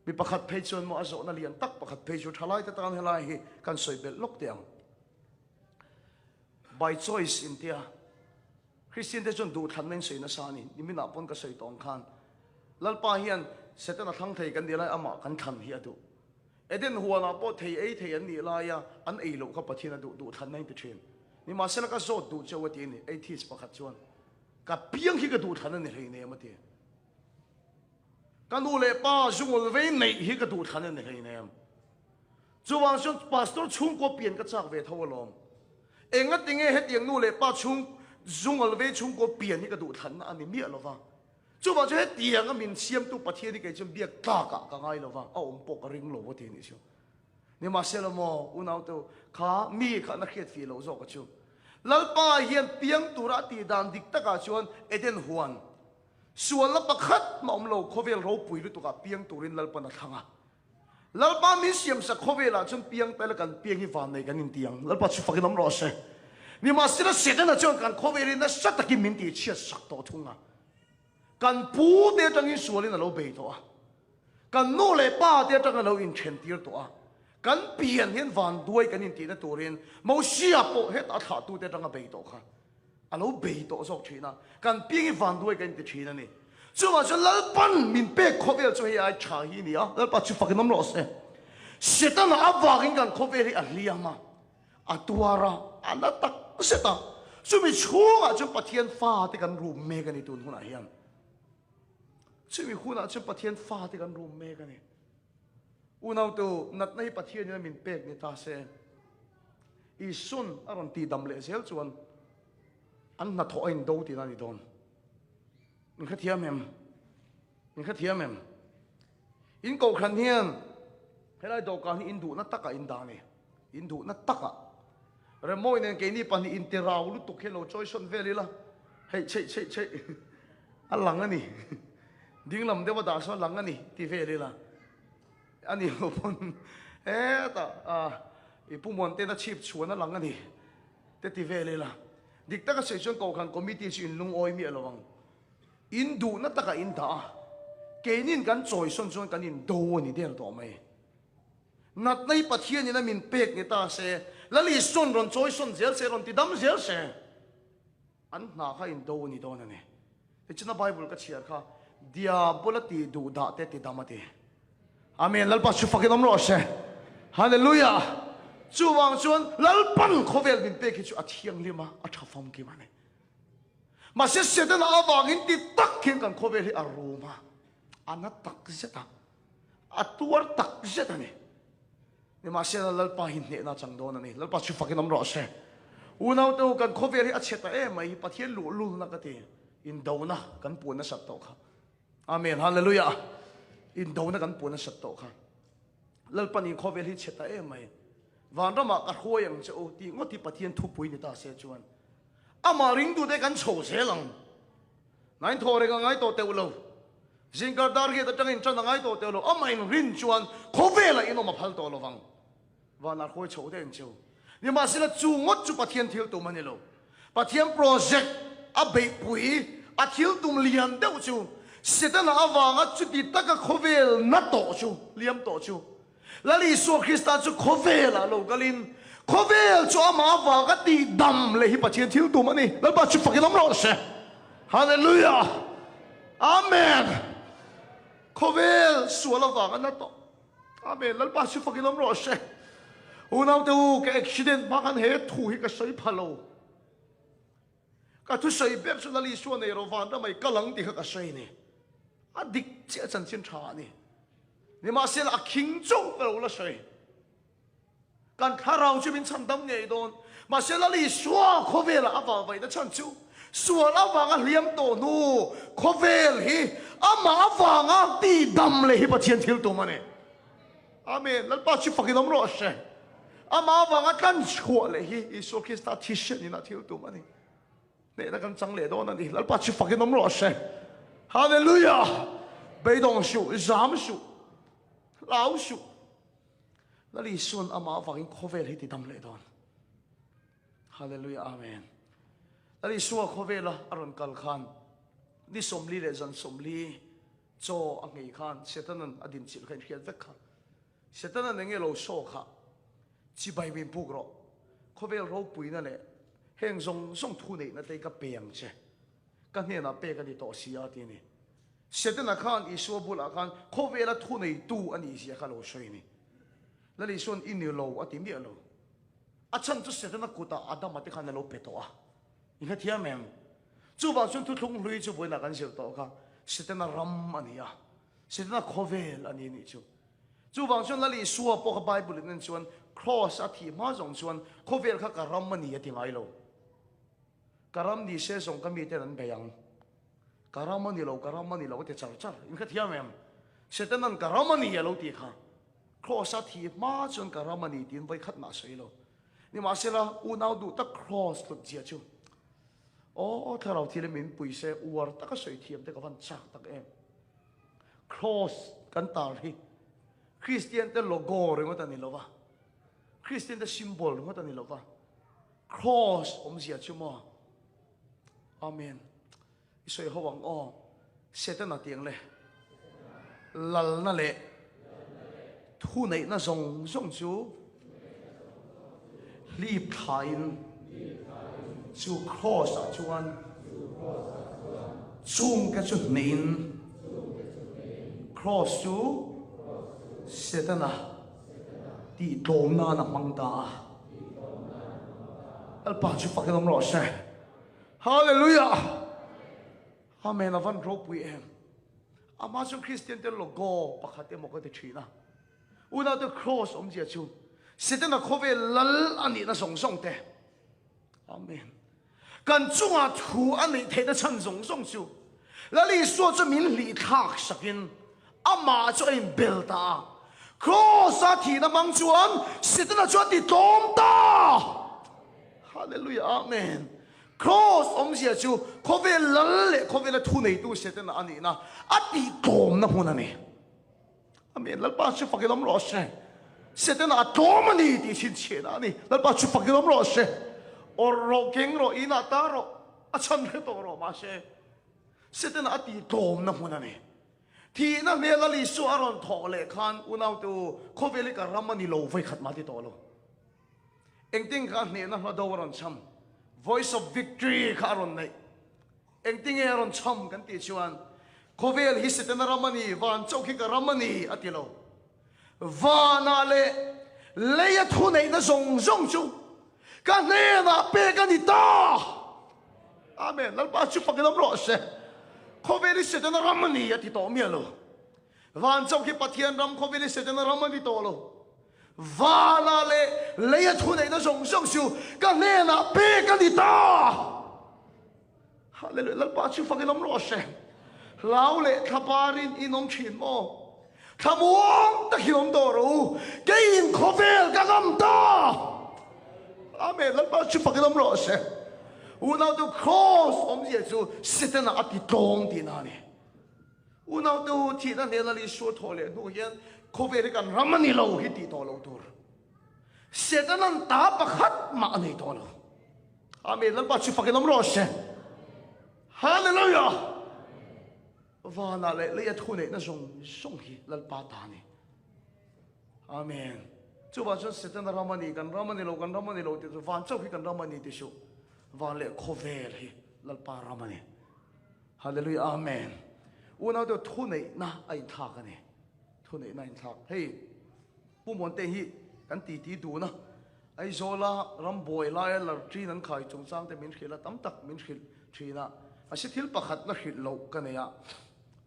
Mi pakhat phei chuan maw a zawhna lian tak pakhat phei chu thalai te tan helai hi kan sawi belh lawk teh ang. By choice intia Christian te chuan duhthlanna in sawi nasa a ni. Niminah pawn ka sawi tawh ang khan Lalpa hian Setana thlang thei kan nih lai amah kan thlan hi a duh. Eden huanah pawh thei ei thei an nih laia an ei loh kha Pathian a duh duhthlanna in ti thin. Nimahsela ka zawt duh cheu a ti a ni atheist pakhat chuan ka piang hi ka duhthlan a ni hleinem a ti. Ka nu leh pa zungul vei neih hi ka duh thlan a ni hleinem. Chuvang chuan pastor chhungkua pian ka chak ve tho alawm. Engatinge hetiang nu leh pa chhung zungul vei chhungkua pian hi ka duh thlanna a ni miah lova. Chuvang chuan hetianga min siamtu Pathian hi kei chuan biak tlakah ka ngai lova, a awm pawh ka ring lo a ti anih chu. Nimahsela maw unaute kha mi kha na hriat fih loh zawk a chu. Lalpa hian piang tura a tih dan dik takah chuan Eden huan Sualna pakhat mah awm lo, khawvel ropui lutukah piang turin Lalpan a thlang a. Lalpa min siamsak khawvelah chuan piang pela kan piang hi vannei kan inti ang. Lalpa chu fakin awm rawh se. Nimahsela Setana chuan kan khawvelin nasa takin min tihchhiat sak tawh thung a. Kan pu te atangin sualin a lo bei tawh a. Kan nu leh pa te atang a lo inthentir tawh a. Kan pian hian vanduai kan intihna turin Mosia pawh hetah a thlahtute atang a bei tawh kha. A lo bei tawh zawk thin a, kan piang hi vanduai kan inti thin a ni. Chuvang chuan Lalpan min pek khawvel chu hei ai tha hi a ni a, Lalpa chu fakin awm rawh se. Setana avangin kan khawvel hi a hliam a, a tuar a, a na tak zet a. Chumi chhungah chuan Pathian fate kan rum mek a ni tun hunah hian. Chumi hunah chuan Pathian fate kan rum mek a ni. Unautu, natna hi Pathianin a min pek ni ta se. Isua'n a rawn tihdam leh zel chuan an hnathawh a indo tihna a ni dawn. Min hrethiam em? Min hrethiam em? In kohhran hian helai dawhkan hi in duhna takah in dah a ni. In duhna takah. Remawi nen keini pahnih intirau lutuk hi lo chawisawn vel ila, hei chheih chheih chheih a lang a ni. Dinglam deuh a dah sawn a lang a ni ti vel ila. A ni lo pawn hetah ah. I Pu Muanten a chhip chhuan a lang a ni te ti vel ila. Dik taka sawi chuan Kohhran Committee chu in lungawi miah lo ang. In duhna takah in dah a, keinin kan chawisawn chuan kan in do a ni der tawh mai. Natna hi Pathianin a min pek ni ta se, Lal Isua'n rawn chawisawn zel se, rawn ti dam zel se, an hna kha in do a ni dawn a ni. Tichuan a Bible ka chhiar kha, Diabola tih duh dah te ti dam a ti. Amen, Lalpa chu fakin awm rawh se. Hallelujah! Chuvang chuan Lalpan khawvel min pek hi chu a thianghlim a, a tha famkim a ni. Mahse Setana avangin ti tak hian kan khawvel hi a rum a, a na tak zet a, a tuar tak zet a ni. Nimahsela Lalpa hi hnehna a chang dawn a ni. Lalpa chu fakin awm rawh se. Unaute u, kan khawvel hi a chhe ta em mai hi Pathian luhlulna ka ti. Indona kan puan nasat tawh kha. Amen. Hallelujah. Indona kan puan nasat tawh kha. Lalpan in khawvel hi chhe ta em mai. Vanramah ka hruai ang che u tih ngawt hi Pathian thupui ni ta se chuan. Amah ringtute kan chho zel ang. Nain thaw reng a ngai tawh teuh lo. Zingkar dar riat atangin tan a ngai tawh teuh lo. Amah in rin chuan khawvelah in awm a phal tawh lo vang. Vanah hruai chho deuh ang cheu. Nimahsela chu ngawt chu Pathian thil tum a ni lo. Pathian project a beihpui a thil tum lian deuh chu Setana avanga chuti taka khawvel na tawh chu, liam tawh chu Lal Isua Krista chu khawvelah lo kalin khawvel chu amah avanga tihdam leh hi Pathian thil tum a ni. Lalpa chu fakin awm rawh se. Hallelujah! Amen! Khawvel sual avanga na tawh. Amen! Lalpa chu fakin awm rawh se. Unaute u, ka accident hma khan he thu hi ka sawi pha lo. Ka thusawi ber chu Lal Isua nei rawh van ramai kal ang tih kha ka sawi a ni. A dik chiah chanchin tha a ni. Nimahsela a khing chauh ka lo la sawi. Kan thlarau chu min chhan dam ngei dawn. Mahse Lal Isua khawvelah a vahvaihna chhan chu sual avanga hliam tawh hnu khawvel hi amah avanga tihdam leh hi Pathian thil tum a ni. Amen. Lalpa chu fakin awm rawh se. Amah avanga tlan chhuah leh hi Isua Krista thisen in a thil tum a ni. Hnehna kan chang leh dawn a ni. Lalpa chu fakin awm rawh se. Hallelujah! Beidawng suh, zam suh, hlau suh. Lal Isuan amah avangin khawvel hi ti dam leh dawn. Hallelujah, Amen. Lal Isua khawvela a rawn kal khan ni 40 leh zan 40 Chaw a nghei khan Setanan a dinchilh kha in hriat vek kha. Setanan eng nge lo saw kha chibai min puk rawh. Khawvel ropuina leh heng zawng zawng thu neihna te ka pe ang che. Ka hnenah pek a ni tawh si a ti a ni. Setana khan Isua bulah khan khawvela thu neitu a nih zia kha lo sawi a ni. Lal Isua'n i ni lo a ti miah lo. A chhan chu Setana kutah Adama te khan a lo pe tawh a. I hrethiam em? Chuvang chuan thuthlung hlui chu vawiinah kan zir tawh kha Setana ram a ni a, Setana khawvel a ni nih chu. Chuvang chuan Lal Isua pawh kha Bible in en chuan Kraws a thih hma zawng chuan khawvel kha ka ram a ni a ti ngai lo. Ka ram ni se zawng ka miten an bei ang. Ka ram a ni lo, ka ram a ni lo a ti char char. In hrethiam em? Setana'n ka ram a ni a lo tih kha Kraws a thih hma chuan ka ram a ni tiin vawikhat mah a sawi lo. Nimahsela, unau duh tak Kraws hlut zia chu Aw, thlarau thil hi min pui se, uar taka sawi thiam te ka van chak tak em. Cross kan tar hi Kristian te logo ringawt a ni lova, Kristian te symbol ringawt a ni lova, Cross awmzia chu maw? Amen. I sawi ho ang aw, Setana tiang le lalna leh thuneihna zawng zawng chu hlip thlain chu Kraws ah chuan chungte chu hneiin Kraws chu Setana tihtlawm nan a hmang ta a. Lalpa chu fakin awm rawh se. Hallelujah! Amen a van ropui em. Amah chu Kristian te logo pakhat emaw ka ti thin a. Unaute cross awmzia chu Setana khawvel lal a nihna zawng zawng te. Amen. Kan chungah thu a neih theihna chhan zawng zawng chu Lal Isua chu min hlih thlak sakin amah chu a inbel ta a. Cross a thihna hmang chuan Setana chu a ti tlawm ta. Hallelujah Amen. Kraws awmzia chu khawvel lal leh khawvela thuneitu Setana a nihna a tihtlawmna hmun a ni. Amen. Lalpa chu fakin awm rawh se. Setana a tlawm a ni tih chhinchhiahna a ni. Lalpa chu fakin awm rawh se. Awrh rawh, keng rawh, inah ta rawh, a chhan hre tawh rawh mahse Setana a tih tlawmna hmun a ni. Thihna hmel a Isua a rawn thawh leh khan unaute u, khawvel hi ka ram a ni lo vawikhat mah ti tawh lo. Engtin kha hnehna hla do a rawn cham? Voice of Victory kha a rawn neih. Engtinge a rawn cham kan tih chuan, Khawvel hi Setana ram a ni, van chauh khi ka ram a ni, a ti lo. Vanah leh leia thuneihna zawng zawng chu ka hnenah pek a ni ta. Amen. Lalpa chu fakin awm rawh se. Khawvel hi Setana ram a ni, a ti tawh miah lo. Van chauh khi Pathian ram, khawvel hi Setana ram a ni tawh lo. Vanah leh leia thuneihna zawng zawng chu ka hnenah pek a ni ta. Hallelujah. Lalpa chu fakin awm rawh se. Hlau leh thlaparin in awm thin maw? Thlamuang takin awm tawh rawh u. Keiin khawvel ka ngam ta. Amen. Lalpa chu fakin awm rawh se. Unau te cross awmzia chu Setana a ti tlawm tihna a ni. Unau te u thihna hnena Isua thawh leh hnu hian khawvel hi kan ram a ni lo hi tih tawh lo tur. Setanan ta pakhat mah a nei tawh lo. Amen. Lalpa chu fakin awm rawh se. Hallelujah. Vanah leh leia thu neihna zawng zawng hi Lalpa ta ni. Amen. Chuvang chuan Setana ram a ni, kan ram a ni lo, kan ram a ni lo tih chu van chauh hi kan ram a ni tih suh. Van leh khawvel hi Lalpa ram a ni. Hallelujah. Amen. Unau te thu neihna a inthlak a ni. Thu neihna a inthlak. Hei Pu Muante hi kan titi dun a, Aizawla rambuai laia larṭin an khai chungchang te min hrilh a, tam tak min hrilh ṭhin a, mahse thil pakhat la hrilh loh ka nei a,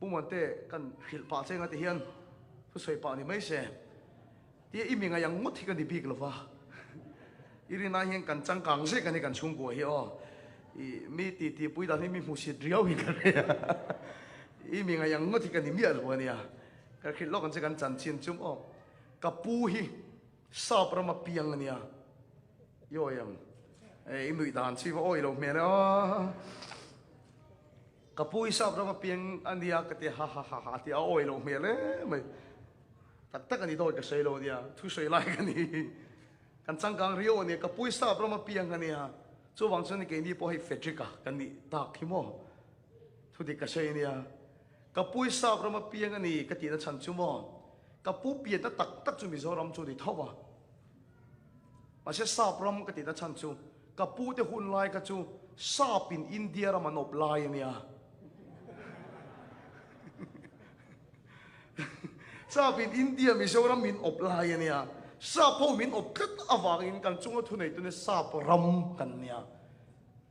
Pu Muante kan hrilh pah che nga ti hian thusawi pah ni mai se, tia i mi ngaih ang ngawt hi ka ni bik lo va, i rinai hian kan changkang zek a ni kan chhungkua hi aw, i mi titi pui dan hi mi hmusit riau hi ka hria, i mi ngaih ang ngawt hi ka ni miah lo a nia. Ka hrilh lawk ang che kan chanchin chu maw. Ka pu hi sap rama piang a nia. I awi ang. E, i nuih dan chi va awi lo hmel e aw. Ka pu hi sap rama piang a nia ka ti ha ha ha ha ti a awi lo hmel e mai. Tak tak a ni dawt ka sawi lo nia. Thu sawi lai ka ni. Kan changkang riau a nia. Ka pu hi sap rama piang a nia. Chuvang chuan keini pawh hei Frederick-a kan nih tak hi maw. Thu dik ka sawi a nia. Ka pu i sap rama piang a ni ka tihna chhan chu maw? Ka pu pianna tak tak chu Mizoram chu a ni tho a. Mahse sap ram ka tihna chhan chu ka pu te hun lai kha chu sap in India ram an awp lai a nia. Sap in India Mizoram min awp lai a nia. Sap ho min awp tlat avangin kan chunga thuneitu ni sap ram kan nia.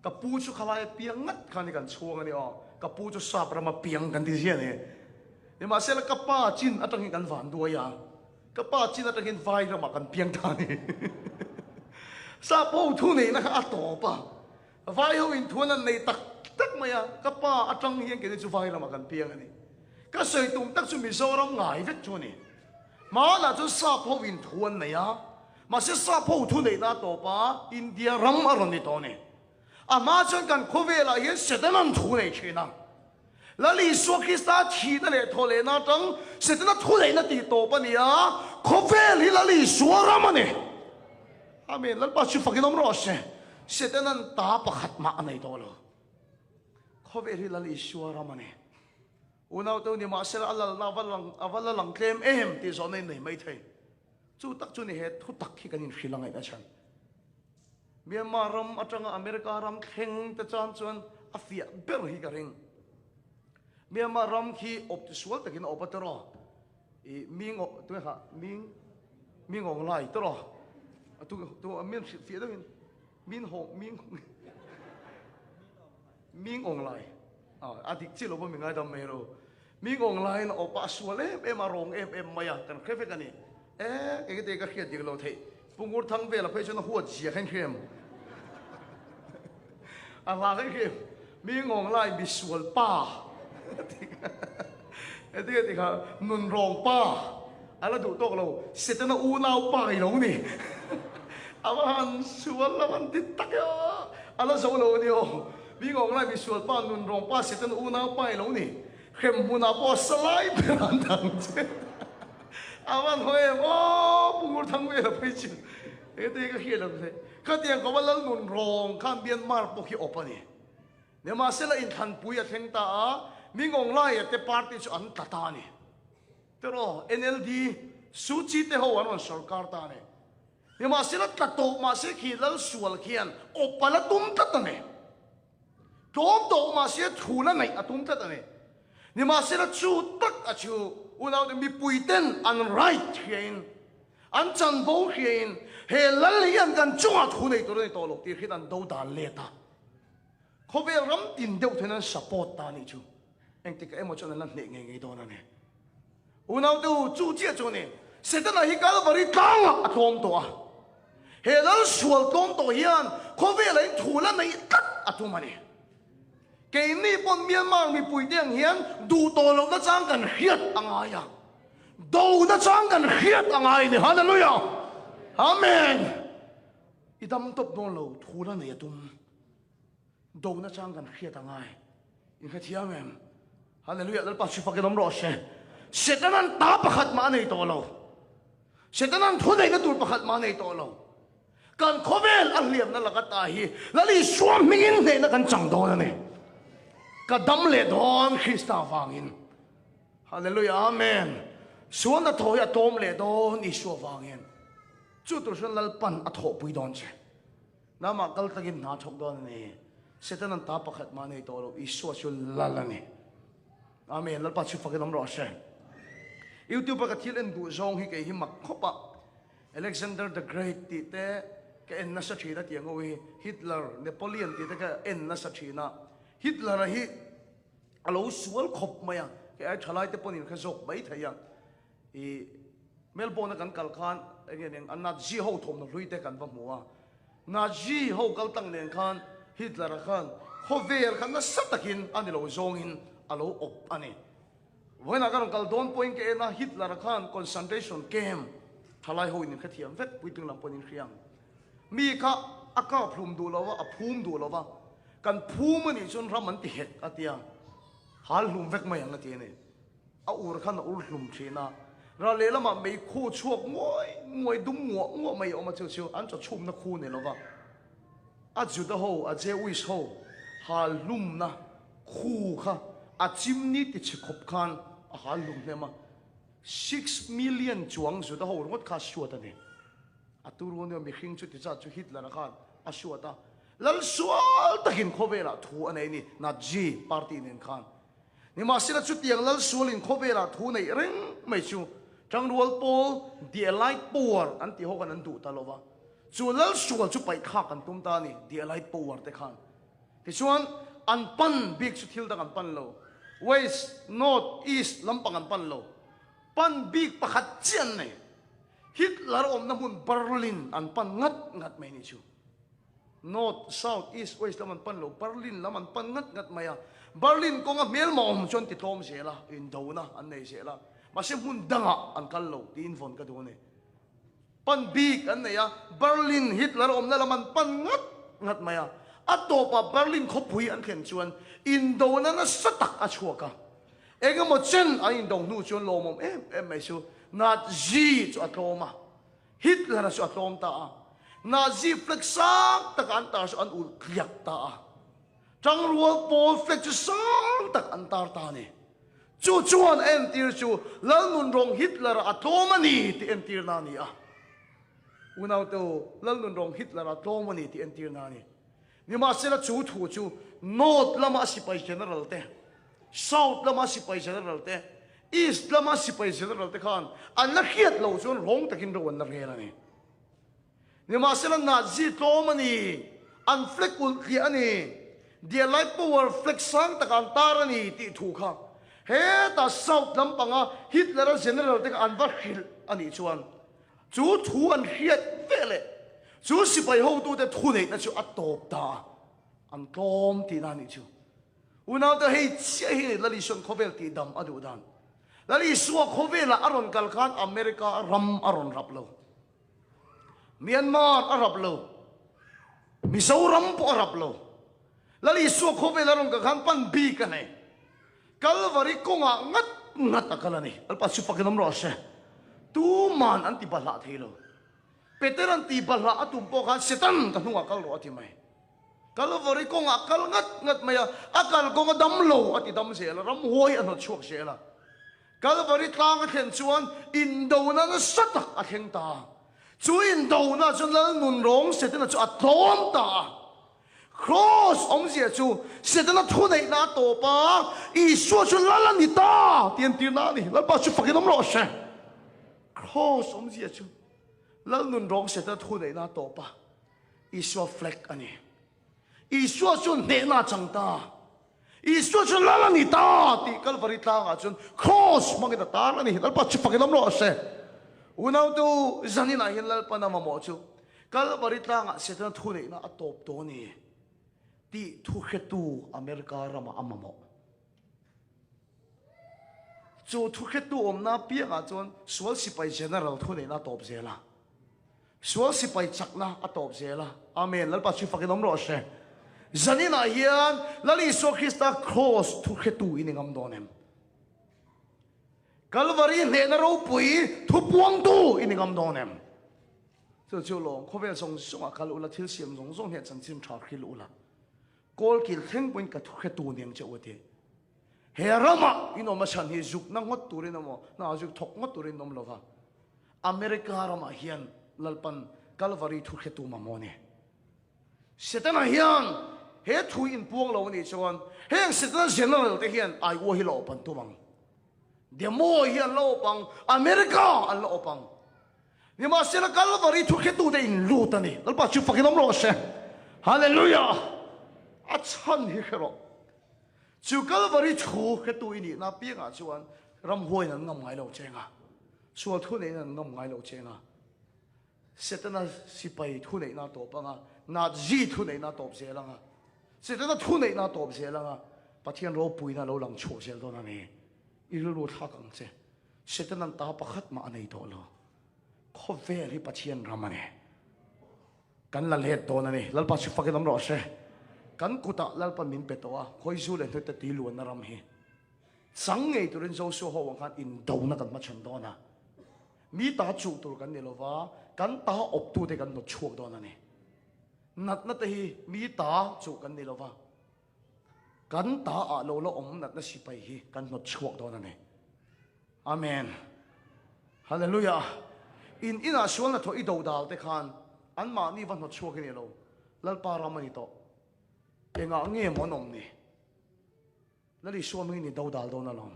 Ka pu chu khalai a piang ngat kha ni kan chhuang a ni aw. Ka pu chu sap rama piang kan ti ziah a ni. Nimahsela ka pa chin atangin kan van duai a, ka pa chin atangin vai ramah kan piang ta a ni. Sap ho thu neihna kha a tawp a, vai ho in thu an han nei tak tak mai a, ka pa atang hian keini chu vai ramah kan piang a ni. Ka sawi tum tak chu Mizoram ngai vek chu a ni. Hmanah chuan sap ho in thu an nei a, Mahse sap ho thu neihna a tawp a, India ram a rawn ni tawh a ni. A hma chuan kan khawvelah hian Setana'n thu nei thin a. Lal Isua Krista thihna leh thawhlehna atang Setana thu neihna tih tawp a ni a, khawvel hi Lal Isua ram a ni. Amen. Lalpa chu fakin awm rawh se. Setana'n ta pakhat mah a nei tawh lo. Khawvel hi Lal Isua ram a ni. Unau te u ni mahsela a lalna a va lang a va la lang tlem em tih zawhna in nei mai thei. Chu tak chu ni he thu tak hi kan inhrilh a ngaihna chhan. Myanmar ram atanga America ram thleng te chan chuan a fiah ber hi ka ring. Myanmar ram khi awp ti sual takin a awp a tiraw. I ming aw tunge kha ming ming awng lai tiraw. Tu tu min hrilh fiah deuhin min hawng ming Ming awng lai a dik chiah lo pawh mi ngaidam mai ro. Ming awng laiin a awp a, a sual em em a, a rawng em em mai a, kan hre vek a ni. E, kei te ka hriat dik lo theih. Pu Ngur Thang vela phei chuan a huat zia kha in hria em? A hla kha in hria em? Ming awng lai mi sual pa e ti ti kha nun rawng pa a la duh tawk lo Setana unau pa i lo ni. A va han sual lo an ti tak e aw. A la zo lo a ni aw. Mi ngawk lai misual pa nun rawng pa Satan unau pa i lo ni. Hrem hmunah pawh a sa lai ber an dang che. A van hawi em aw Pu. Ngurthangvela phei chu hete ka hriat lo hle. Khatiang kawma lal nun rawng khan Myanmar pawh khi awp a ni. Nimahsela inthlanpui a thleng ta a, Mingawng laia te party chu an tla ta a ni. Tiraw, NLD, Suu Kyi te ho an rawn sorkar ta a ni. Nimahsela tla tawh mahse khi lal sual khian awp a la tum tlat a ni. Tlawm tawh mahse thu la neih a tum tlat a ni. Nimahsela chu tak a chu unaute mipuiten an right hriain, an chanvo hriain he lal hian kan chungah thu nei tur a ni tawh lo tih hriat an do dan let a. Khawvel ram tin deuh theuhin an support ta a nih chu. Engtikah emaw chuan an la hneh ngei ngei dawn a ni. Unaute u, chu chiah chu a ni. Setana hi Kalvari tlangah a tlawm tawh a. He lal sual tlawm tawh hian khawvela in thu la neih tlat a tum a ni. Keini pawn Myanmar mipuite ang hian duh tawh lohna chang kan hriat a ngai a. Dona chang kan hriat a ngai a ni. Hallelujah! Amen! I dam tawp dawn lo, thu la neih a tum. Dona chang kan hriat a ngai. In hrethiam em? Hallelujah, Lalpa chu fakin awm rawh se. Setanan ta pakhat mah a nei tawh lo. Setanan thu neihna tur pakhat mah a nei tawh lo. Kan khawvel a hliamna laka ta hi Lal Isua hmingin hnehna kan chang dawn a ni. Ka dam leh dawn Krista vangin. Hallelujah, Amen. Sualna thaw hi a tlawm leh dawn Isua vangin. Chu tur chuan Lalpan a thawhpui dawn che. Namah kal takin hna thawk dawn a ni. Setanan ta pakhat mah nei tawh lo, Isua chu lal a ni. Amen. Lalpa chu fakin awm rawh se. YouTube a ka thil en duh zawng hi kei hi mak khawp a. Alexander the Great tih te ka en nasa thin a tiang ho hi. Hitler, Napoleon tih te ka en nasa thin a. Hitler a hi a lo sual khawp mai a. Kei ai thalai te pawhin kha zawk mai thei a. I Melbourne a kan kal khan enge nen a Nazi ho thawmhnaw hlui te kan va hmu a, Nazi ho kal tlang nen khan Hitler a khan khawvel kha nasa takin a ni lo zawngin a lo awp a ni. Vawiinah ka rawn kal dawn pawhin ka en a, Hitler a khan concentration camp thalai ho in in hrethiam vek, puitling lam pawhin in hria ang. Mi kha a kap hlum duh lo va, a phum duh lo va, kan phum a nih chuan ram an ti hek a tia, hal hlum vek mai ang a ti a ni. A ur khan a ur hlum thin a, ral lehlamah mei khu chhuak nguai nguai dum nguah nguah mai a awm a, chu chu an chaw chhumna khu ni lova a Juda ho, a Jewish ho hal hlumna khu kha a chimni ti chhe khawp khan a hal hlum hnem a, 6 million chuang Juda ho ringawt kha a suat a ni. A turu ania mihring chuti zat chu Hitler-a khan a suat a, lal sual takin khawvelah thu a nei a ni, Nazi party nen khan. Nimahsela chutiang lal sualin khawvelah thu neih reng mai chu Tangrual pawl, the allied power, an tih ho khan an duh ta lo va. Chu lal sual chu paih thlak an tum ta a ni, the allied power te khan. Tichuan, an pan bik chu thil dang an pan lo. West, North, East lampang an pan lo. Pan bik pakhat chiah an nei. Hitler awmna hmun Berlin an pan ngat ngat mai ni chu. North, South, East, West lam an pan lo, Berlin lam an pan ngat ngat mai a. Berlin kawnga hmelma awm chuan ti tlawm zel a, indona an nei zel a. Mahse hmun dangah an kal lo tiin vawn ka duh a ni. Pan bik an nei a, Berlin Hitler awmna lam an pan ngat ngat mai a. A tawpah Berlin khawpui an thlen chuan indona nasa tak a chhuak a. Engemaw chen an indo hnu chuan lawmawm em em mai chu Nazi chu a tlawm a. Hitler-a chu a tlawm ta a, Nazi flag sang taka an tar chu an ulh tliak ta a. Tangrual pawl flag chu sang tak an tar ta a ni. Chu chuan a entir chu Lalnunrawng Hitler-a a tlawm a ni tih entirna a ni a. Unaute u, Lalnunrawng Hitler-a tlawm a ni tih entirna a ni. Nimahsela chu thu chu North lama sipai general te, South lama sipai general te, East lama sipai general te khan an la hriat loh chuan rawng takin ro an la rel a ni. Nimahsela Nazi tlawm a ni, an flag ulh tliah a ni, The Allied Power flag sang taka an tar a ni tih thu kha hetah South lampanga Hitler-a general te kha an va hrilh a nih chuan Chu thu an hriat veh leh chu sipai hotute thuneihna chu a tawp ta a, an tlawm tihna a nih chu. Unaute, hei chiah hi Lal Isua'n khawvel tihdam a duh dan. Lal Isua khawvelah a rawn kal khan America ram a rawn rap lo. Myanmar a rap lo. Mizoram pawh a rap lo. Lal Isua khawvel a rawn kal khan pan bik a nei. Kalvari kawngah ngat ngat a kal a ni. Lalpa chu fakin awm rawh se. Tuman an ti bahlah thei lo. Petera'n tih balhlah a tum pawh khan Setan ka hnungah kal rawh a ti mai. Kalvari kawngah kal ngat ngat mai a, a kal kawng a dam lo a ti dam zel a, ramhuai a hnawt chhuak zel a. Kalvari tlang a thlen chuan indona nasa tak a thleng ta a. Chu indona chuan Lalnun rawng Setana chu a tlawm ta a. Kraws awmzia chu Setana thuneihna a tawp a, Isua chu Lal a ni ta tih entirna a ni. Lalpa chu fakin awm rawh se. Kraws awmzia chu Lalnun rawng Setana thuneihna a tawp a. Isua flag a ni. Isua chu hnehna a chang ta. Isua chu lal a ni ta tih Kalvari tlangah chuan cross hmangin a tar a ni. Lalpa chu fakin awm rawh se. Unautu zaninah hian Lalpa na mamawh chu Kalvari tlangah Setana thuneihna a tawp tawh a ni tih thuhretu America ramah a mamawh. Chu thuhretu awmna piangah chuan sual sipai general thuneihna a tawp zel a. Sual sipai chakna a tawp zel a. Amen. Lalpa chu fakin awm rawh se. Zaninah hian Lal Isua Krista Kraws thuhretu i ni ngam dawn em? Kalvari hnehna ropui thupuangtu i ni ngam dawn em? Chu chu lawm khawvel zawng zawngah kal ula, thil siam zawng zawng hian chanchin tha hrilh ula. Kawlkil thleng pawhin ka thuhretu ni ang che u a ti. He ramah in awm a chhan hi zukna ngawt turin emaw, hna zuk thawk ngawt turin in awm lo va. America ramah hian Lalpan Kalvari thuhretu mamawh a ni. Setana hian he thu in puang lo a nih chuan heng Setana general te hian Iowa hi la awp an tum ang. Demo hi an la awp ang, America an la awp ang. Nimahsela Kalvari thuhretute in lut a ni. Lalpa chu fakin awm rawh se. Hallelujah! A chhan hi hre rawh. Chu Kalvari thu hretu i nihna piangah chuan ramhuaiin an ngam ngai lo cheng a, sual thu neiin an ngam ngai lo cheng a, Setana sipai thu neihna a tawp ang a, Nazi thu neihna a tawp zel ang a, Setana thu neihna a tawp zel ang a, Pathian ropuina a lo lang chhuak zel dawn a ni. I rilru thlak ang che. Setanan ta pakhat mah a nei tawh lo. Khawvel hi Pathian ram a ni. Kan la let dawn a ni. Lalpa chu fakin awm rawh se. Kan kutah Lalpa min pe tawh a, Khawizu leh hnute tui luanna ram hi. Chang ngei turin Joshua ho ang khan indona kan hmachhawn dawn a. Mi ta chuh tur kan ni lova, kan ta awptute kan nawt chhuak dawn a ni. Natna te hi mi ta chuh kan ni lova, kan ta ah lo la awm natna sipai hi kan hnawt chhuak dawn a ni. Amen. Hallelujah. In inah sual hnathawh i dodal te khan anmahni va hnawt chhuak i ni lo. Lalpa ram a ni tawh. Engah nge maw an awm ni? Lal Isua hmingin i dodal dawn alawm.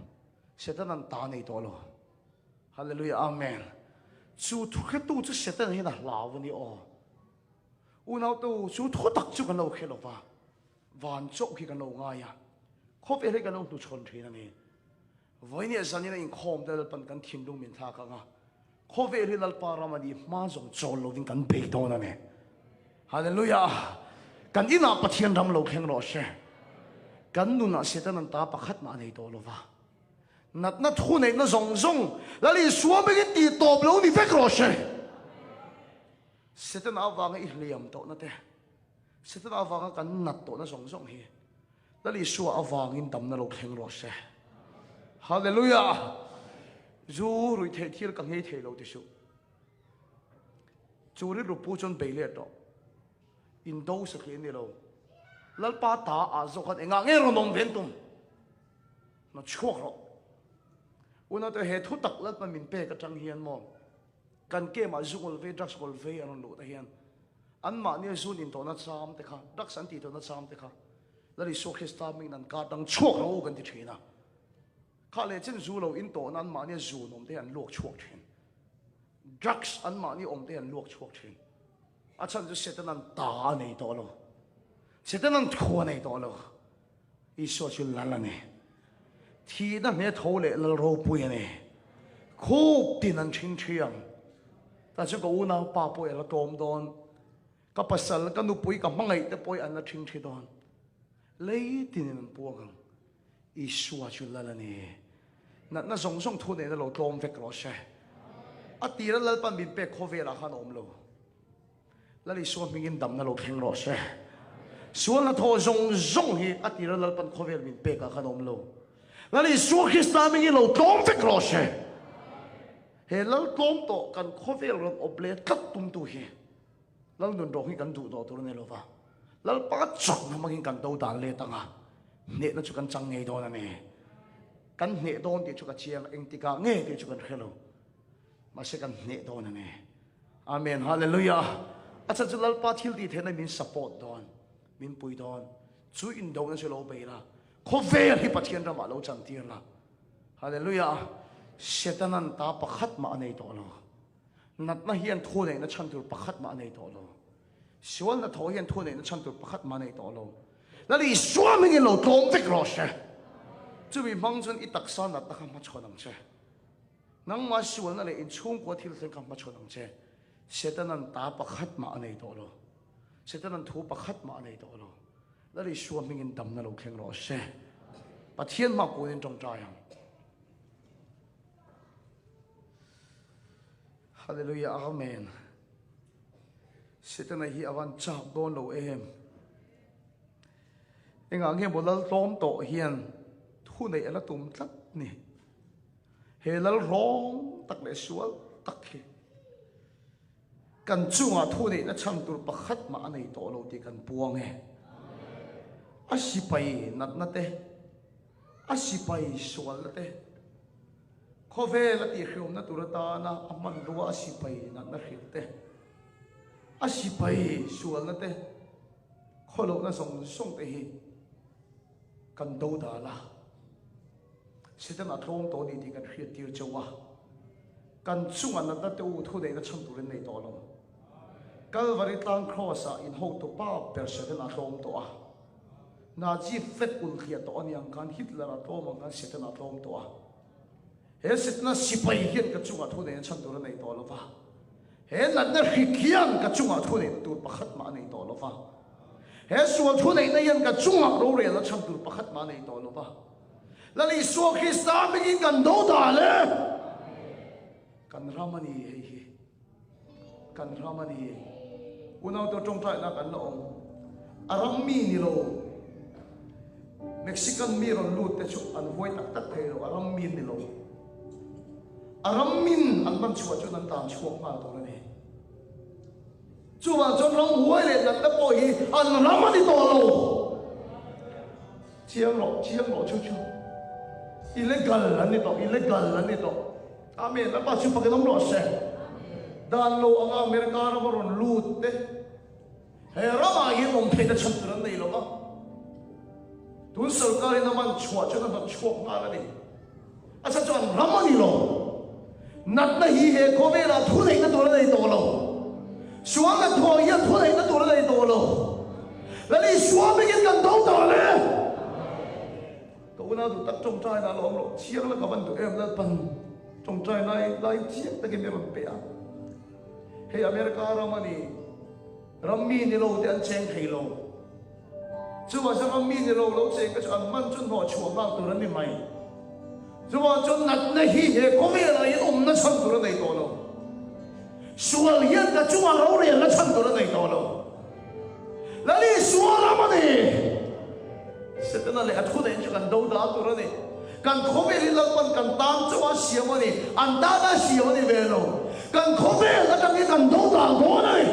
Satan an ta nei tawh lo. Hallelujah. Amen. Chu thuhretu chu Satan hian a hlau a ni aw. Unautu chu thu tak chu kan lo hre lo va. Van chauh hi kan lo ngai a. Khawvel hi kan lo hnuchhawn thin a ni. Vawinia zanin a inkhawm te Lalpan kan thinlung min thlak ang a, khawvel hi Lalpa ram a nih hma zawng chawl lovin kan bei dawn a ni. Hallelujah! Kan inah Pathian ram lo thleng rawh se. Kan nunah Satan an ta pakhat mah a nei tawh lova. Natna thu neihna zawng zawng Lal Isua hmingin tih tawp lo ni vek rawh se. Satan avanga i hliam tawhna te, Satan avanga kan nat tawhna zawng zawng hi Lal Isua avangin damna lo thleng rawh se. Hallelujah! Zu ruih theih thil ka nghei thei lo ti suh. Chu rilru pu chuan bei let rawh. Indo satliah ni lo. Lalpa ta ah zawk khan engah nge rawn awm ven tum? Na chhuak rawh. Unaute he thu tak Lalpa min pek atang hian maw kan kemah zu ngawl vei, drugs ngawl vei an rawn luh te hian Anmahnia zun intawhna cham te kha, drugs an tihtawhna cham te kha, Lal Isua Krista hmingin an kar dang chhuak lo kan ti thin a. Kha leh chen zu lo intawhna anmahnia zun awm te hi an luak chhuak thin. Drugs anmahni awm te hi an luak chhuak thin. A chhan chu Setanan ta a nei tawh lo. Setanan thu a nei tawh lo. Isua chu Lal a ni. Thihna hne tho leh Lal ropui a ni. Khup tin an thin thiang. Tah chuan ka unau pa pawh i la tlawm dawn. Ka pasal, ka nupui, ka hmangaih te pawh i an la thin thi dawn. Lei tinin an puang ang. Isua chu Lal a ni. Natna zawng zawng thu nena lo tlawm vek rawh se. A tira Lalpan min pek khawvelah khan a awm lo. Lal Isua hmingin damna lo thleng rawh se. Sual hnathawh zawng zawng hi a tira Lalpan khawvel min pekah khan a awm lo. Lal Isua Krista hmingin lo tlawm vek rawh se. He lal tlawm tawh kan khawvel rawn awp leh tlat tumtu hi lal nun rawng hi kan duh tawh tur a ni lova, Lalpa chakna hmangin kan do dan let anga hnehna chu kan chang ngei dawn a ni. Kan hneh dawn tih chu ka chiang, engtikah nge tih chu kan hre lo. Mahse kan hneh dawn a ni. Amen Hallelujah. A chhan chu Lalpa thil tih theihna min support dawn, min pui dawn. Chu indona chu lo bei la, khawvel hi Pathian ramah lo chantir la. Hallelujah. Setanan ta pakhat mah a nei tawh lo. Natna hian thu neihna chhan tur pakhat mah a nei tawh lo. Sual hnathawh hian thu neihna chhan tur pakhat mah a nei tawh lo. Lal Isua hmingin lo tlawm vek rawh se. Chumi hmang chuan i taksa natna kha hmachhawn ang che. Nangmah sualna leh inchhungkua thil thleng kha hmachhawn ang che. Setanan ta pakhat mah a nei tawh lo. Setanan thu pakhat mah a nei tawh lo. Lal Isua hmingin damna lo thleng rawh se. Pathian hma kunin tawngtai ang. Hallelujah Amen. Setana hi avan chak dawn lo em. Engah nge maw lal tlawm tawh hian thu neih ala tum tlat ni. He lal rawng tak leh sual tak hi kan chungah thu neihna chhan tur pakhat mah a nei tawh lo tih kan puang e. A sipai natna te, a sipai sualna te, khawvel a tihhriawmna tur atana a hmanrua a sipai natna hrilh te, a sipai sualna te, khawlohna zawng zawng te hi kan do dal a. Satan a tlawm tawh a ni tih kan hriat tir chauh a, kan chunga natna te u thu neihna chhan turin nei tawh lo. Kalvari tlang Kraws ah in hotu pa ber Satan a tlawm tawh a, Nazi flag ul thliah tawh a ni ang khan Hitler a tlawm ang khan Satan a tlawm tawh a. He Setana sipai hian ka chungah thu neihna chhan tur a nei tawh lo va, he natna hrik hian ka chungah thu neihna tur pakhat mah a nei tawh lo va, he sual thu neihna hian ka chungah rorelna chhan tur pakhat mah a nei tawh lo va. Lal Isua Krista hmingin kan do dal e. Kan ram a ni hei hi. Kan ram a ni. Unaute tawngtaina kan la awm. A ram mi ni lo. Mexican mi rawn lut te chu an huai tak tak thei lo. A ram mi ni lo. A ram min an man chhuah chuan an tan chhuak nghal tur a ni. Chuvang chuan ram huai leh natna pawh hi an ram a ni tawh lo. Chiang rawh, chiang rawh chu chu. Illegal an ni tawh, illegal an ni tawh. Amen. Lalpa chu fakin awm rawh se. Dan lo anga America rama rawn lut te he ramah hian awm theihna chhan tur an nei lo va. Tun sorkarin a man chhuah chuan a hnawt chhuak nghal a ni. A chhan chu an ram a ni lo. Natna hi he khawvelah thu neihna tur a nei tawh lo. Sual hnathawh hian thu neihna tur a nei tawh lo. Lal Isua hmingin kan do ta le. Ka unau duh tak tawngtai na lawm loh chiang la ka van duh em Lalpan tawngtai lai lai chiang takin mi rawn pe a. Hei America ram a ni. Ram mi ni lo te an cheng thei lo. Chuvang chuan ram mi ni lo lo cheng te chu an man chu hnawh chhuah nghal tur an ni mai. Chuvang chuan natna hi he khawvelah hian awmna chhan tur a nei tawh lo. Sual hian ka chungah rorelna chhan tur a nei tawh lo. Lal Isua ram a ni. Setana leh a thu neih chu kan do dal tur a ni. Kan khawvel hi Lalpan kan tan chauh a siam a ni, an tana siam a ni ve lo. Kan khawvel atangin kan do dal dawn a ni.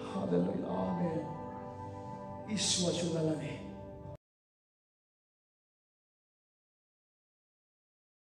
Hallelujah Amen. Isua chu Lal a ni.